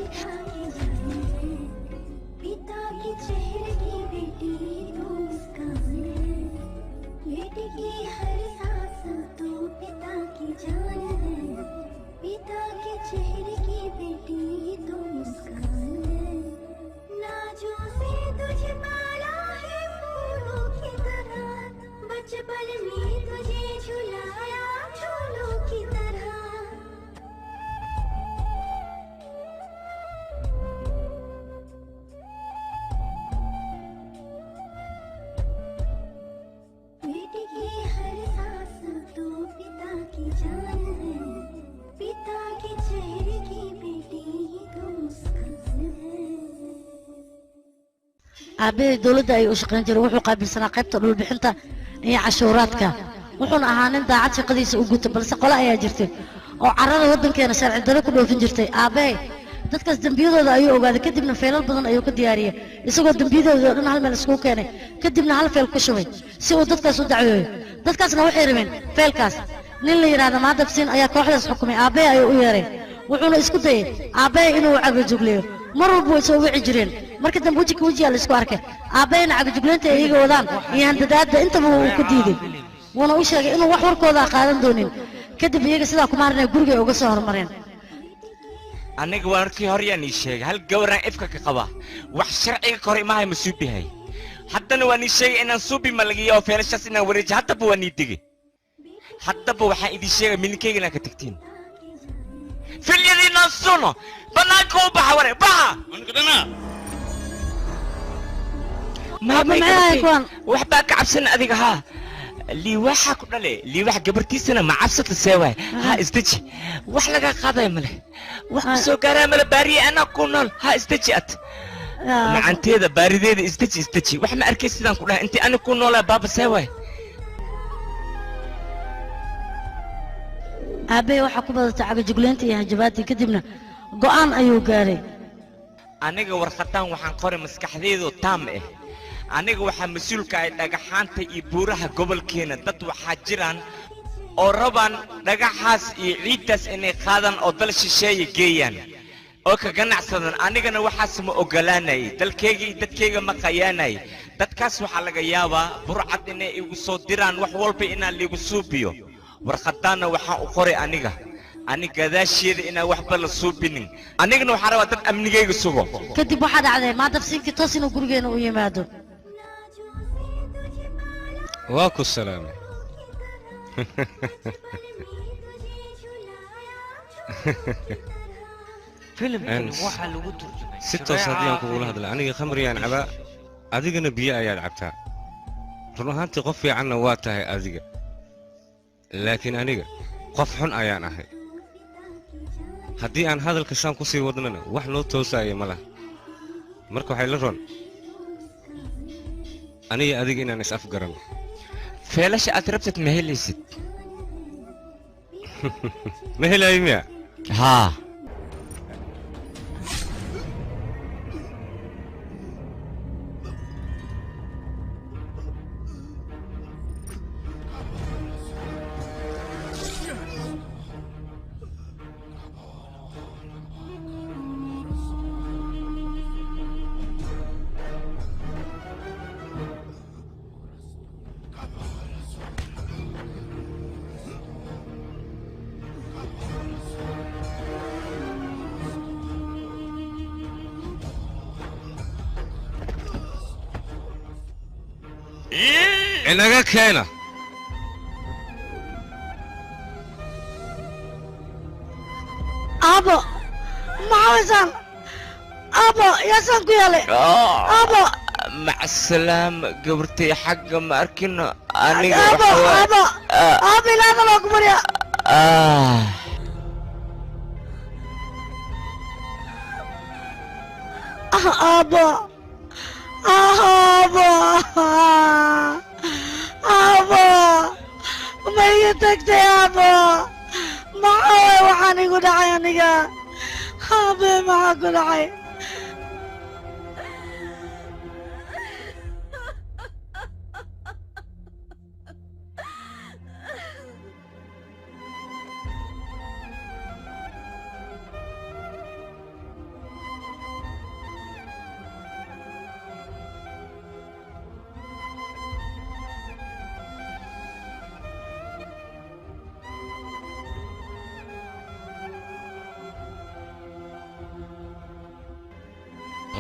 Aabbahay dowladda ayuu u shaqayn jiray. Wuxuu qaabilsanaa qaybta dhulbixinta iyo cashuuraadka. Wuxuuna ahaa nin daacad shaqadiisa u guta, balse qole ayaa jirtay oo carrada waddankeena sharci darro ku dhoofin jirtay. Aabbahay dadkaas dembiyadooda ayuu ogaaday, kadibna feelal badan ayuu ka diyaariyey isagoo dembiyadooda oo dhan hal meel iskugu keenay, kadibna hal feel ku shubay si uu dadkaas u dacweeyo. Dadkaasna waxay rabeen feelkaas. Nin la yidhaahdo Maadabsiin ayaa kooxdaas xukumay. Aabbahay ayuu u yeeray, wuxuuna isku dayay aabbahay inuu cagajugleeyo. Mar walba way soo wici jireen. Marka dambe wejika wejiyaa la isku arkay. Aabbayna cagajugleynta ay iyaga wadaan iyo handadaadda intaba wuu ku diiday, wuuna u sheegay inuu wax warkooda qaadan doonin. Kadib iyaga sidaa kuma harinay guriga ay uga soo hormareen. Aniga waa markii hore yaan ii sheegay hal gabaraan ifka ka qaba wax sharciga ka hor imahay ma suubihay. Haddana waan ii sheegay inaan suubi ma laga yaabo feelashaas inaan wareeji. Haddaba waan ii degay. Haddaba waxaan idin sheegay milinkayga inaad ka tagtiin. Filyadiinaan suno bannaanka u baxa ware baxa. Waxbaa ka cabsan adiga haa. Liiwaxa ku dhale liiwax gabartiisana ma cabsata seewaay. Ha isdeji wax laga qaadaya male wax ku soo gaaraa male baariye anaa ku nool. Ha isdeji ad Macanteeda baarideeda isdeji isdeji wax ma arkay sidaan ku dhahay intii aniga ku noolaa baaba see waay. Aabbahay waxaa ku badatay cagajuglaynta iyo hanjabaadii, kadibna go'aan ayuu gaaray. Aniga warqadan waxaan qoray maskaxdaydu taam ah. Aniga waxaa mas-uulka ahay dhagaxaanta iyo buuraha gobolkeena. Dad waxaa jiraan oo rabaan dhagaxaas iyo ciiddaas inay qaadaan oo dal shisheeye geeyaan oo ka ganacsadaan. Anigana waxaas ma ogolaanayay, dalkayga iyo dadkayga ma qayaanay. Dadkaas waxaa laga yaabaa burcad inay igu soo diraan wax walba inaan liigu suubiyo. Warqadaanna waxaan u qoray aniga ani gadaasheeda inaan waxba la suubinin. Anigana waxaan rabaa dad amnigayga sugo. Kadib waxaa dhacday maadafsiinkii toos inuu gurigeena u yimaado. Waa ku salaamay. Filimkani waxaa lagu turjumay si toos haddii aan kugula hadla, aniga khamriyaan cabaa, adigana biyo ayaad cabtaa. Run ahaantii qof fiicanna waa tahay adiga, laakiin aniga qof xun ayaan ahay. Haddii aan hadalka saan ku sii wadnana wax noo toosaya ma laha. Marka waxay la ron aniga adiga inaan is afgarano. Feelasha aad rabtid ma helaysid. Ma helayo miya? Haa. Inaga keena. Aabo, maxaa waysaan? Aabo, yaasaan ku yeelay? Aabo. Mac salaama gabartay, xagga ma arkino aniga. Aabo, aabo, aabo, ilaada loo ku barya. Aabo, aabo, aabo, ma iga tagtay aabo? Maxaa waay waxaan igu dhacay aniga? Aabe, maxaa ku dhacay?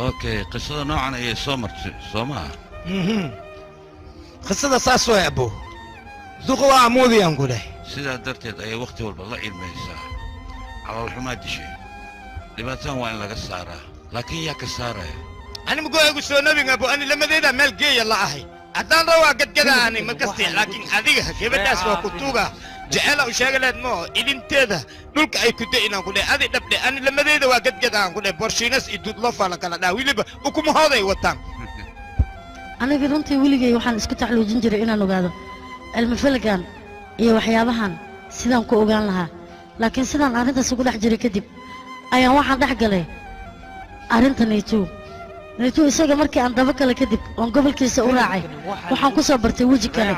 Okay, qisada noocan ayay soo martay soo maaha? Qisada saas way abo, duqa waa amoodayaan ku dhahay. Sidaa darteed ayay wakhti walba la ilmaysaa, caloolxumaa dishay. Dhibaatadan waa in laga saaraa, laakiin yaa ka saaraya? Ani mugo igu soo nabin abo, ani lamadeeda meel geeya la ahay. Haddaan rawaa gadgada ani ma kasti, laakiin adiga gabadhaas waa ku tuuga jecela u sheega leed moo idinteeda dhulka ay ku da'inaan ku dhahay. Adi dhabdhe, ani lamadeeda waa gadgadaan ku dhahay. Borshiinas iyo duudloofa la kala dhaa, weliba ukumahooday wataan. Aniga runtii weligay waxaan isku taxluujin jiray inaan ogaado cilmi falagan iyo waxyaabahan sidaan ku ogaan lahaa, laakiin sidaan arrintaas ugu dhex jiray kadib ayaan waxaan dhex galay arrinta Naytu. Naytu isaga markii aan daba kale kadib oon gobolkiisa u raacay, waxaan ku soo bartay weji kale.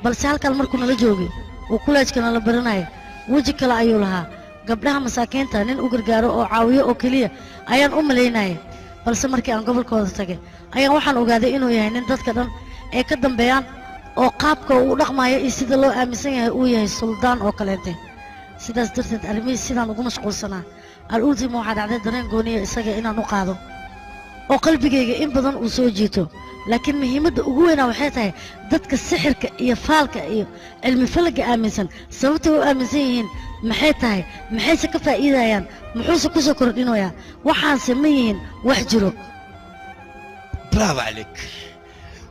Balse halkan markuu nala joogay uu kuleejka nala baranaya weji kale ayuu lahaa. Gabdhaha masaakiinta nin u gargaaro oo caawiyo oo keliya ayaan u malaynaya, balse markii aan gobolkooda tagay ayaan waxaan ogaaday inuu yahay nin dadka dhan ay ka dambeeyaan oo qaabka uu u dhaqmayo iyo sida loo aaminsan yahay uu yahay suldaan oo kaleete. Sidaas darteed arrimihii sidaan ugu mashquulsanaa, al-ultima waxaa dhacday dareen gooniya isaga inaan u qaado oo qalbigayga in badan uu soo jiito. Laakiin muhiimadda ugu weynaa waxay tahay dadka sixirka iyo faalka iyo cilmi falaga aaminsan sababtay u aaminsan yihiin maxay tahay, maxayse ka faa'iidayaan, muxuuse ku soo kordhinayaa, waxaanse ma yihiin wax jiro. Bravo calik.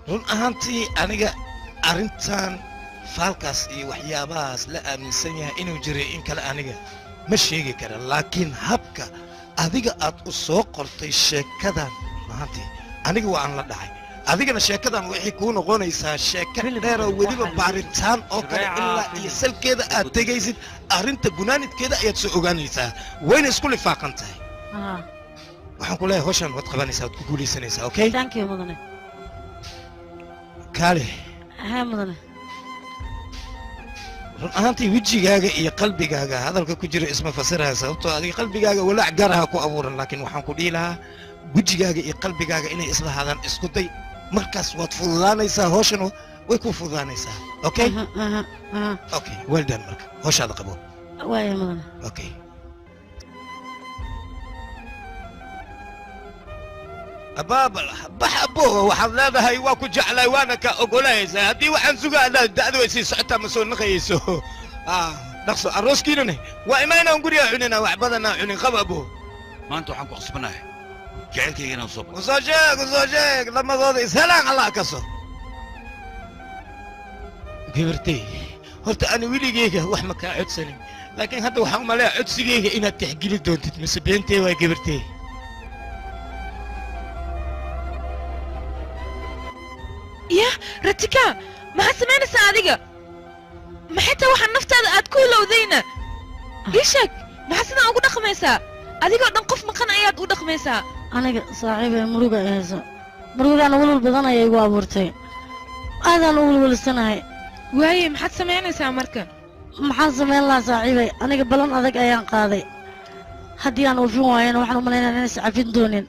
Run ahaantii aniga arrintan faalkaas iyo waxyaabahaas la aaminsan yahay inuu jiray in kale aniga ma sheegi kara, laakiin habka adiga aad u soo qortay sheekadan Mahantii aniga waa aan la dhacay, adigana sheekadan waxay kuu noqonaysaa sheeko dheer oo weliba baaritaan oo kale ilaa iyo salkeeda aad tegaysid, arrinta gunaanidkeeda ayaad soo ogaanaysaa, wayna isku lifaaqan tahay. Waxaan ku leeyahay hawshan waad qabanaysaa, waad ku guulaysanaysaa. Okay, thank you mudane. Kaale. Haa mudane. Run ahaantii wejigaaga iyo qalbigaaga hadalka ku jira isma fasiraya, sababtoo adiga qalbigaaga walaac gaar aha ku abuuran, laakiin waxaan ku dhihi lahaa wejigaaga iyo qalbigaaga inay isla hadaan isku day, markaas waad fududaanaysaa, hawshan way ku fududaanaysaa. Okay, okay, well done. Marka hawshaada qabo. Waaya mudane. Okay. Abaabal bax abo, waxaad leedahay waa ku jeclay waana ka ogolaysaa, haddii waxaan sugaa da'du way sii socotaa, ma soo naqayso. Dhaqso arooskiinane waa imaynaan guriga cunina, wax badanaa cunin qaba abo. Maanta waxaan ku khasbanahay jacaylkayga inaan soo usoo sheeg, usoo sheeg, lamadooda ishelaan allah kaso. Gabartay, horta ani weligeyga wax ma kaa codsanin, laakiin hadda waxaan u maleeyaa codsigeyga inaad tixgeli doontid, mise beentee waa gabartay? Ya Ratika, maxaad samaynaysaa adiga? Maxay tahay waxaa naftaada aad ku ilowdayna? Ii sheeg, maxaa sidaan ugu dhaqmaysaa? Adigoo dhan qof maqan ayaad u dhaqmaysaa. Aniga saaxiibay muruga ay hayso, murugaana walwal badan ayay igu abuurtay, aadaan u walwalsanahay. Waaye, maxaad samaynaysaa marka? Maxaan samayn lahaa saaxiibay? Aniga ballan adag ayaan qaaday, haddii aan oofin waayana waxaan u malaynaya inaan iscafin doonin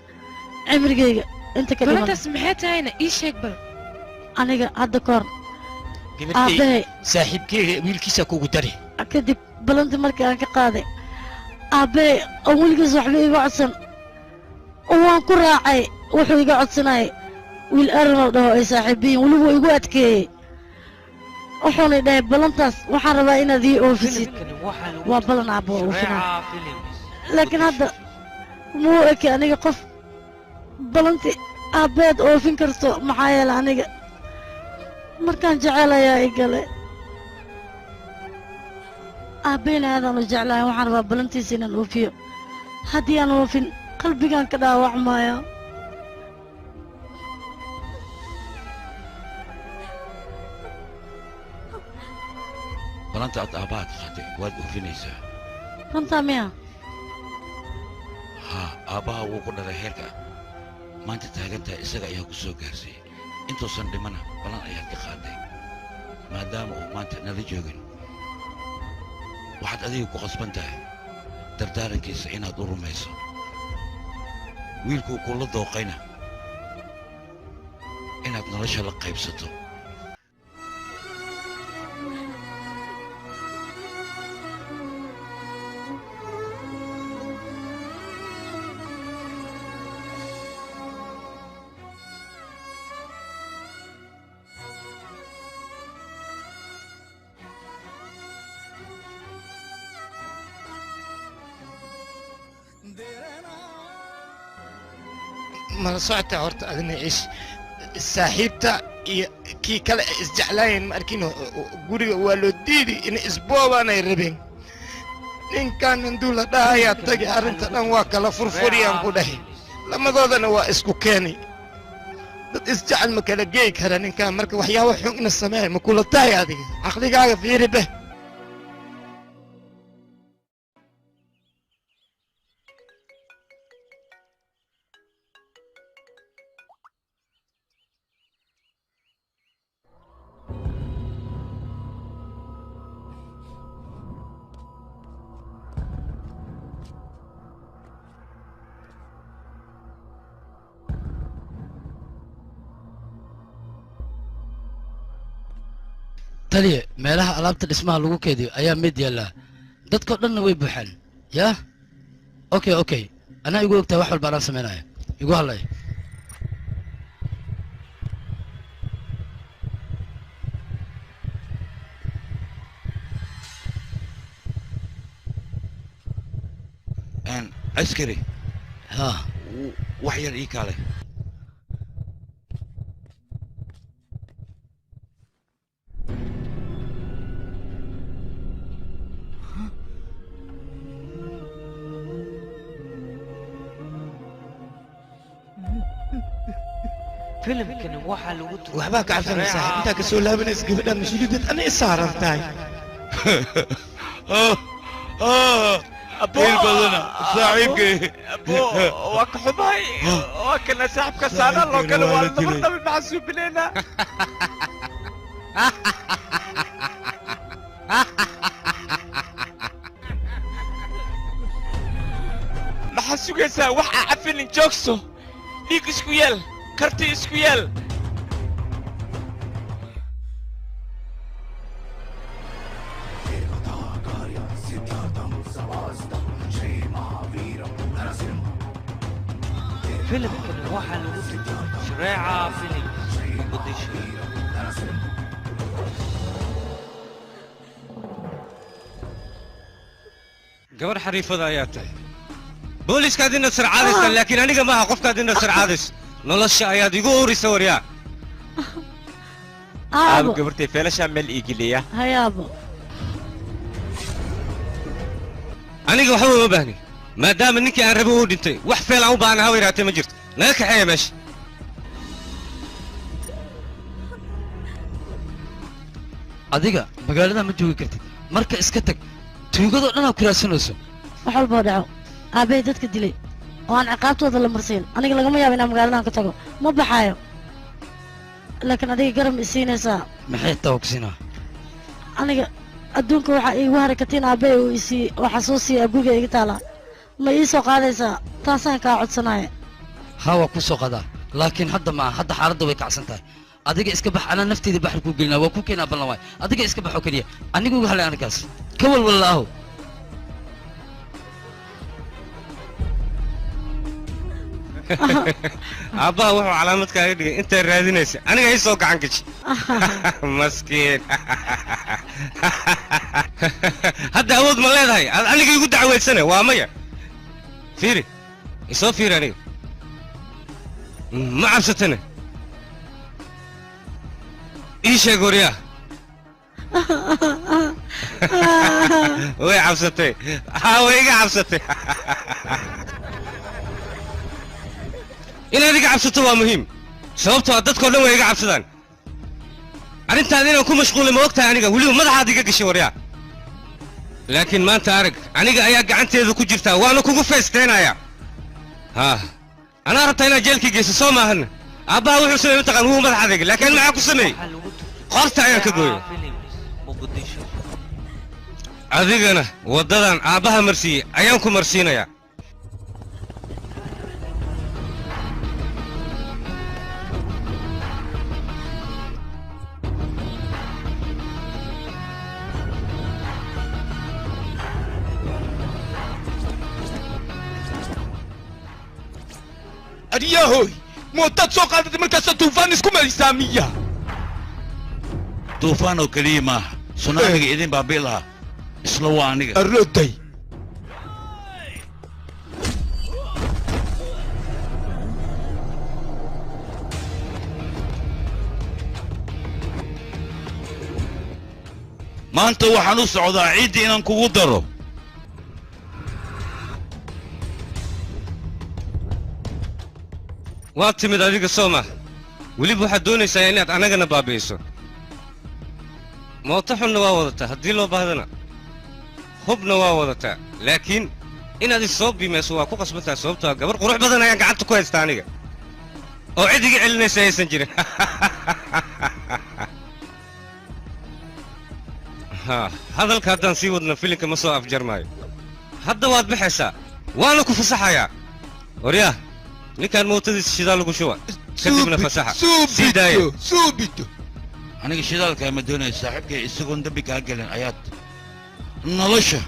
cimrigayga inta ka dhiman. Ballantaas maxay tahayna ii sheeg bal. Aniga hadda kahor aabbahay saaxiibkeyga wiilkiisa kugu dari. Kadib ballantii markii aan ka qaaday aabbahay oo weligiis waxba iga codsan, waan ku raacay wuxuu iga codsanayay wiil aranoo dhaho ay saaxiibiyiin, weliba igu adkeeyey, wuxuuna dhahay ballantaas waxaan rabaa inaad ii oofisid. Waa ballan aabbo oofinaa, laakiin hadda muu eki aniga qof ballantii aabbeed oofin karto, maxaa yeelay aniga markaan jecel ayaa i galay, aabbeyna aadaan u jeclahay, waxaan rabaa ballantiisa inaan oofiyo, haddii aan oofin qalbigaan ka dhaawacmaya. Balanta aad aabbaha ka qaatay waad oofinaysaa. Runtaa miya? Haa, aabbaha wuu ku dhalay heerka maanta taagantahay, isaga ayaa ku soo gaarsiiyey, intuusan dhimana ballan ayaad ka qaaday. Maadaama uu maanta nala joogin, waxaad adiga ku qasban tahay dardaarankiisa inaad u rumayso, wiilkuu kula dooqayna inaad nolosha la qaybsato. Mala socota horta adina ciish saaxiibta iyo kii kale ay isjeclaayeen, ma arkin guriga waa loo diidi in isboobaanay rabeen. Ninkan handuu la dhahayaa tagi, arrinta dhan waa kala furfuriyaan ku dhahay, lamadoodana waa isku keeni, dad isjecel ma kala geey kara ninkan. Marka waxyaaba xun ina sameeya ma kula tahay adiga? Caqligaaga fiiri beh. Taliye, meelaha alaabta dhismaha lagu keydiyo ayaa mid yaallaa, dadkao dhanna way buuxaan. Yaa okay, okay, anaa igu ogtahay wax walba anaan samaynaya, igu hadlay. Askari, ha, wax yar ii kaale. Filimkani waxaa lagu turjumay Waxbaa ka cabsanay saaxiib, intaa kasoo laabanaysa gabadhaan mas-uuliyadeed ana i saaran tahay. Il badana saaxiibkay. Waa ka xumahay, waa kana saaxibka saanaa loo galo, waa laba dhabi maxasuubinayna. Maxaa sugaysaa? Wax aa cafinin, joogso, dhiig isku yeel, karti isku yeel. Filimkani waxaa lagu turjumay Shareeca Films, Muqdisho. Gabar xariifada ayaa tahay, booliiskaad inaad sarcaadaysaan, laakiin aniga maaha qofkaad inaad sarcaadayso. Nolosha ayaad igu urisa, waryaa. Aabo, gabartay feelashaa meel iigeliya. Hayaabo. Aniga waxba uma baahni, maadaama ninkii aan rabo uu dhintay. Wax feel aan u baahna hawa yaraatee ma jirto. Naga kaxeeya meesha. Adiga magaalada ma joogi kartid, marka iska tag. Tuugadoo dhan aa ku raadsanayso. Wax walboo dhaco, aabbahay dadka dilay oo aan ciqaabtooda la marsiin, aniga lagama yaabo inaan magaaladan ka tago. Ma baxaayo, laakiin adiga garab ma isiinaysaa? Maxay tawagsinaa? Aniga adduunka waxaa iigu haray katiin aabbahay uu isii oo xasuusiya guriga iga taalaa. Ma ii soo qaadaysaa? Taasaan kaa codsanaya. Haa, waa kuu soo qadaa, laakiin hadda maaha. Hadda xaaladda way kacsan tahay. Adiga iska bax, anaa nafteeda baxri kuu gelinaa, waa kuu keenaa, ballan waay. Adiga iska bax oo keliya, anigu igu halay arrinkaas ka walwallaaho. Aabbaha wuxuu calaamad kaaga dhigay intaa raadinaysa aniga ii soo gacan gaji. Maskiin, hadda awood ma leedahay aad aniga igu dacweysane? Waa maya. Fiiri, isoo fiiri, aniga ma cabsatane? Ii sheeg, waryaa. Way cabsatay, haa, way iga cabsatay. Inaad iga cabsato waa muhiim, sababtoo ah dadkao dhan way iga cabsadaan. Arrintaada inaan ku mashquulay ma og tahay? Aniga weliba madaxaad iga gashay, waryaa. Laakiin maanta arag, aniga ayaa gacanteeda ku jirtaa, waana kugu feesteenaya. Ha anaa rabtaa inaad jeelkii geyso, soo maahan? Aabbaha wuxuu sameeyey mataqaan? Wuu madax adeegay, laakiin maxaa ku sameeyey? Qorta ayaan ka gooyey. Adigana waddadan aabbaha marsiiyey ayaan ku marsiinayaa. Aryahoy, mootaad soo qaadatay markaasaa tuufaan isku marisaa miya? Duufaan oo keliya maaha, sunaamiga idin baabi'i lahaa isla waa aniga. Arroday. Maanta waxaan u socdaa ciidda inaan kugu daro. Waa timid adiga, soo mah? Weliba waxaad doonaysaa inaad annagana baabi'iso. Mooto xunna waa wadataa, haddii loo baahdana hubna waa wadataa, laakiin inaad is soo biimayso waa ku qasbantahay, sababtoo ah gabar qurux badan ayaan gacanta ku haystaa aniga oo cid iga celinaysa aysan jirin. Ha, hadalka haddaan sii wadna filinka ma soo afjarmaayo. Hadda waad baxaysaa, waana ku fasaxayaa. Waryaah, ninkaan mootadiisa shidaal lagu shuba, kadibna fasaxa sii daaya. Suubito. Aniga shidaalkaa ma doonayo saaxiibkay, isagoon dembi kaa gelin ayaad nolosha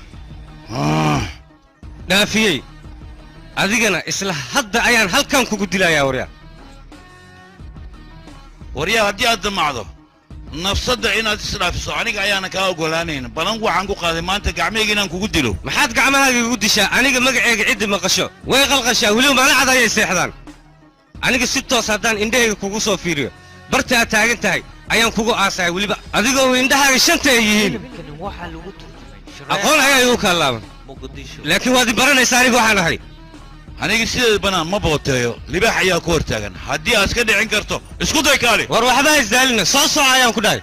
dhaafiyey. Adigana isla hadda ayaan halkan kugu dilayaa, waryaa. Waryaa, haddii aad damacdo nafsadda inaad isdhaafiso, aniga ayaana kaa ogolaanayn. Balan waxaan ku qaaday maanta gacmahayga inaan kugu dilo. Maxaad gacmahaaga igu dishaa? Aniga magacayga ciddi maqasho way qalqashaa, weliba maalin cad ayay seexdaan. Aniga si toos haddaan indhahayga kugu soo fiiriyo, barta aad taagan tahay ayaan kugu aasaya, weliba adigoo indhahaaga shanta ay yihiin. Filimkani waxaa lagu turjumay Aqoon ayaa igu kaalaaban, Muqdisho. laakiin waad i baranaysaa aniga waxaan ahay. Aniga sideeda banaan ma booteeyo, libaax ayaa ku hortaagan. Haddii aad iska dhicin karto, isku day kaali. War waxba ha isdaalina, soo soco ayaan ku dhahay.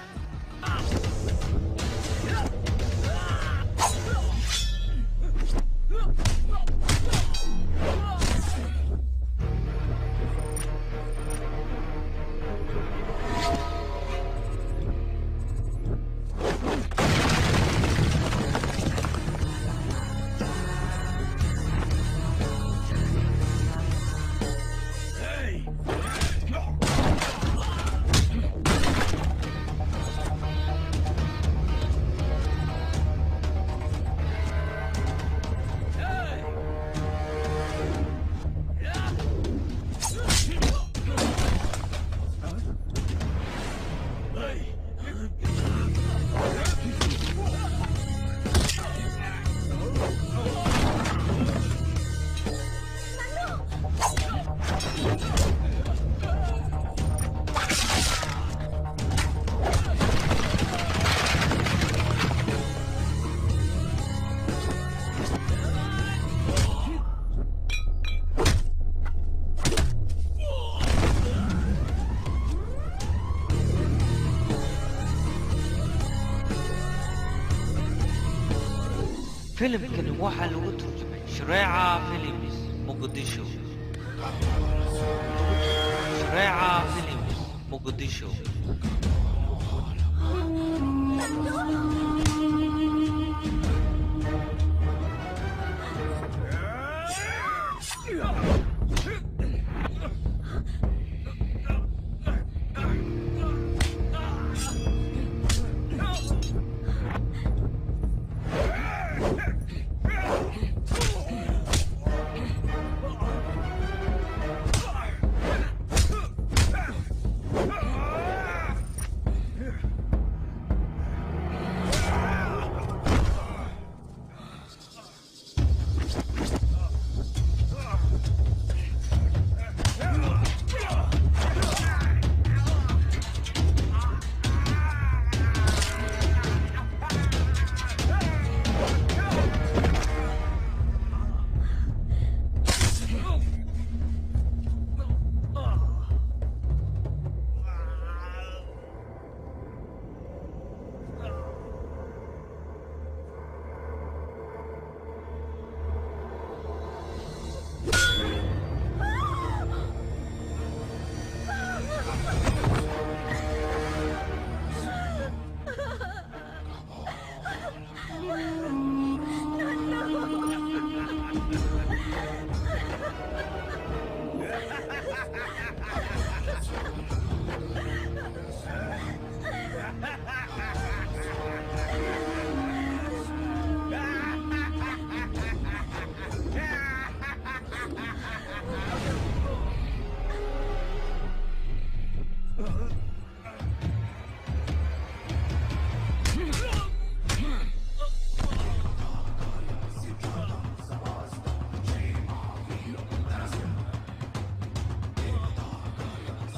Filimkani waxaa lagu turjumay Shareeca Films Muqdisho. Shareeca Films Muqdisho.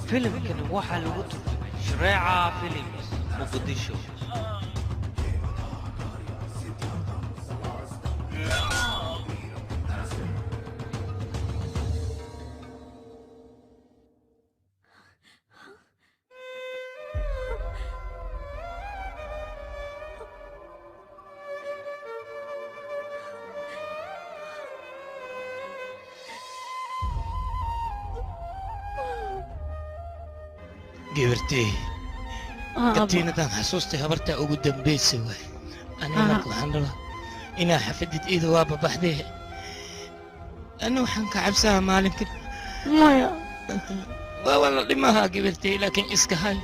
Filimkani waxaa lagu turjumay Shareeca Films Muqdisho. Gabartey, katiinadan xasuustay habartaa ugu dambaysay waay. Aniga marka waxaan rabaa inaa xafidid iida waa babaxdee. Ana waxaan ka cabsahaa maalinkan. Maya. Waa la dhimahaa gabartey, laakiin iska hay.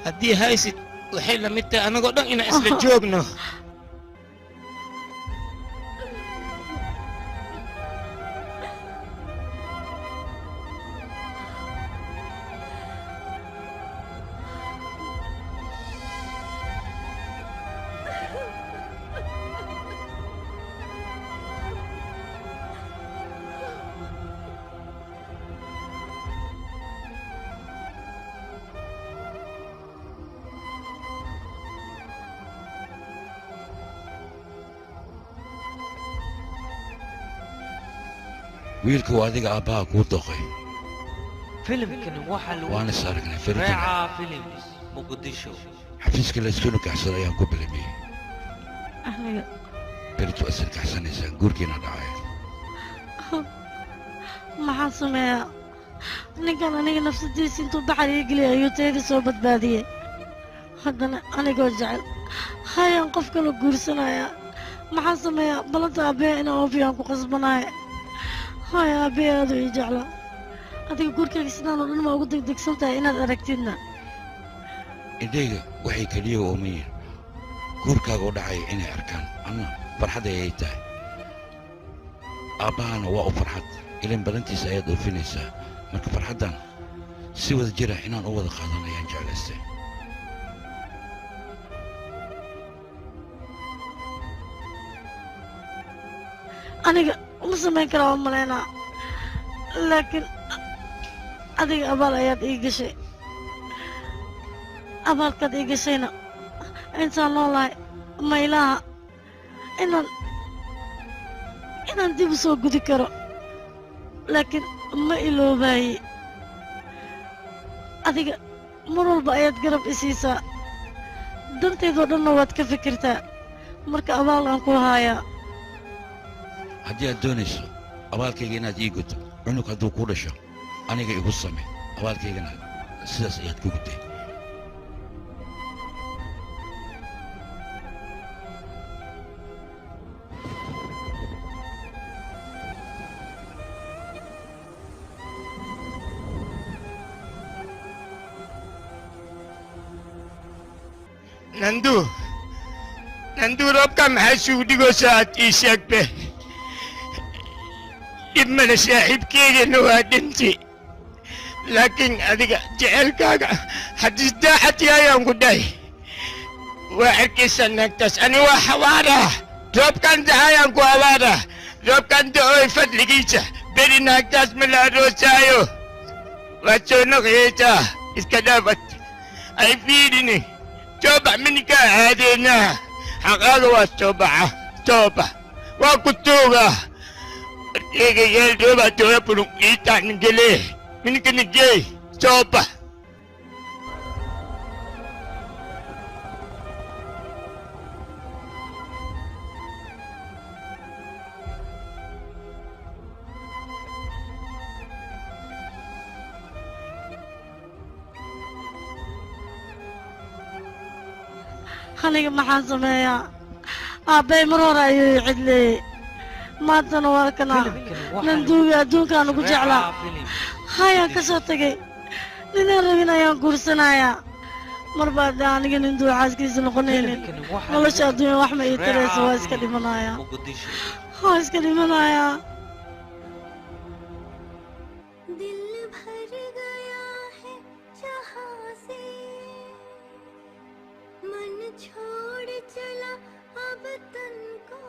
Haddii haysid waxay la mid tahay anagoo dhan inaan isla joogno. Wiilka uu adiga aabbaha kuu doqay. Filimkani waxaa lagu Waan is aragnay, Ferdinand. Shareeca Films Muqdisho. Xafiiska la isku nikaxsaday ayaan ku bilamiyey. Aniga Berito waa isnikaxsanaysaan, guurkiina dhacay. Maxaan sameeyaa? Ninkan aniga nafsadiisa intuu baxar ii geliyay ayuu tayada soo badbaadiyey. Haddana anigoo jecel hayaan qof kala guursanayaa. Maxaan sameeyaa? Balanta aabbahe inaan oofiyaan ku qasbanahay. Haya, aabbahe aad u ii jeclaa. Adiga guurkayga sidaan oo dhan ma ugu degdegsan tahay inaad aragtidna? Indhayga waxay keliya ooman yihiin guurkaaga u dhacaya inay arkaan, ama farxad ayay tahay. Aabbahana waa u farxad, ilan balantiisa ayaad oofinaysaa. Marka farxaddan si wada jira inaan u wada qaadan ayaan jeclaystay. Aniga uma samayn karaa waa malaynaa, laakiin adiga abaal ayaad ii gashay. Abaalkaad ii gashayna intaan noolahay ma ilaaha inaan dib u soo gudi karo, laakiin ma iloobaye. Adiga mar walba ayaad garab i siisaa, dantaydoo dhanna waad ka fikirtaa. Marka abaal aan ku haayaa. Haddii aad doonayso abaalkayga inaad ii gudto, cunug hadduu kuu dhasho aniga igu same, abaalkaygana sidaas ayaad ku gudday. Nandu, Nandu, roobka maxaa isugu dhigaysaa aad ii sheegbe? Dhib male, saaxiibkeygana waa dhinti, laakiin adiga jecelkaaga haddii daacad yaayaan ku dhahay waa arkaysaa naagtaas. Ani waa xawaaraa, roobkan da'ayaan ku hawaaraa. Roobkan da'ooy fadligiisa beri naagtaas ma la aroosaayo, waad soo noqyaysaa. Iska dhaafad ay fiirini, soo bax minkaa aadeenaa. Xaqaaga waa soo baxa, soo bax, waa ku tuugaa. Markayga yeel roobaa doola bulug iitaan gele minka nigey, soo bax. Aniga maxaan sameeyaa? Aabbay mar hore ayuu i cidleeyey, maantana waa kana Nanduugi adduunkaan ugu jeclaa hayaan ka soo tegay. Ninaan rabin ayaan guursanayaa. Marba haddii aniga ninduu xaaskiisa noqonaynin, nolosha adduunya wax ma ii taraysa. Waa iska dhimanayaa, waa iska dhimanayaa. दिल भर गया है जहां से, मन छोड़ चला अब तन को।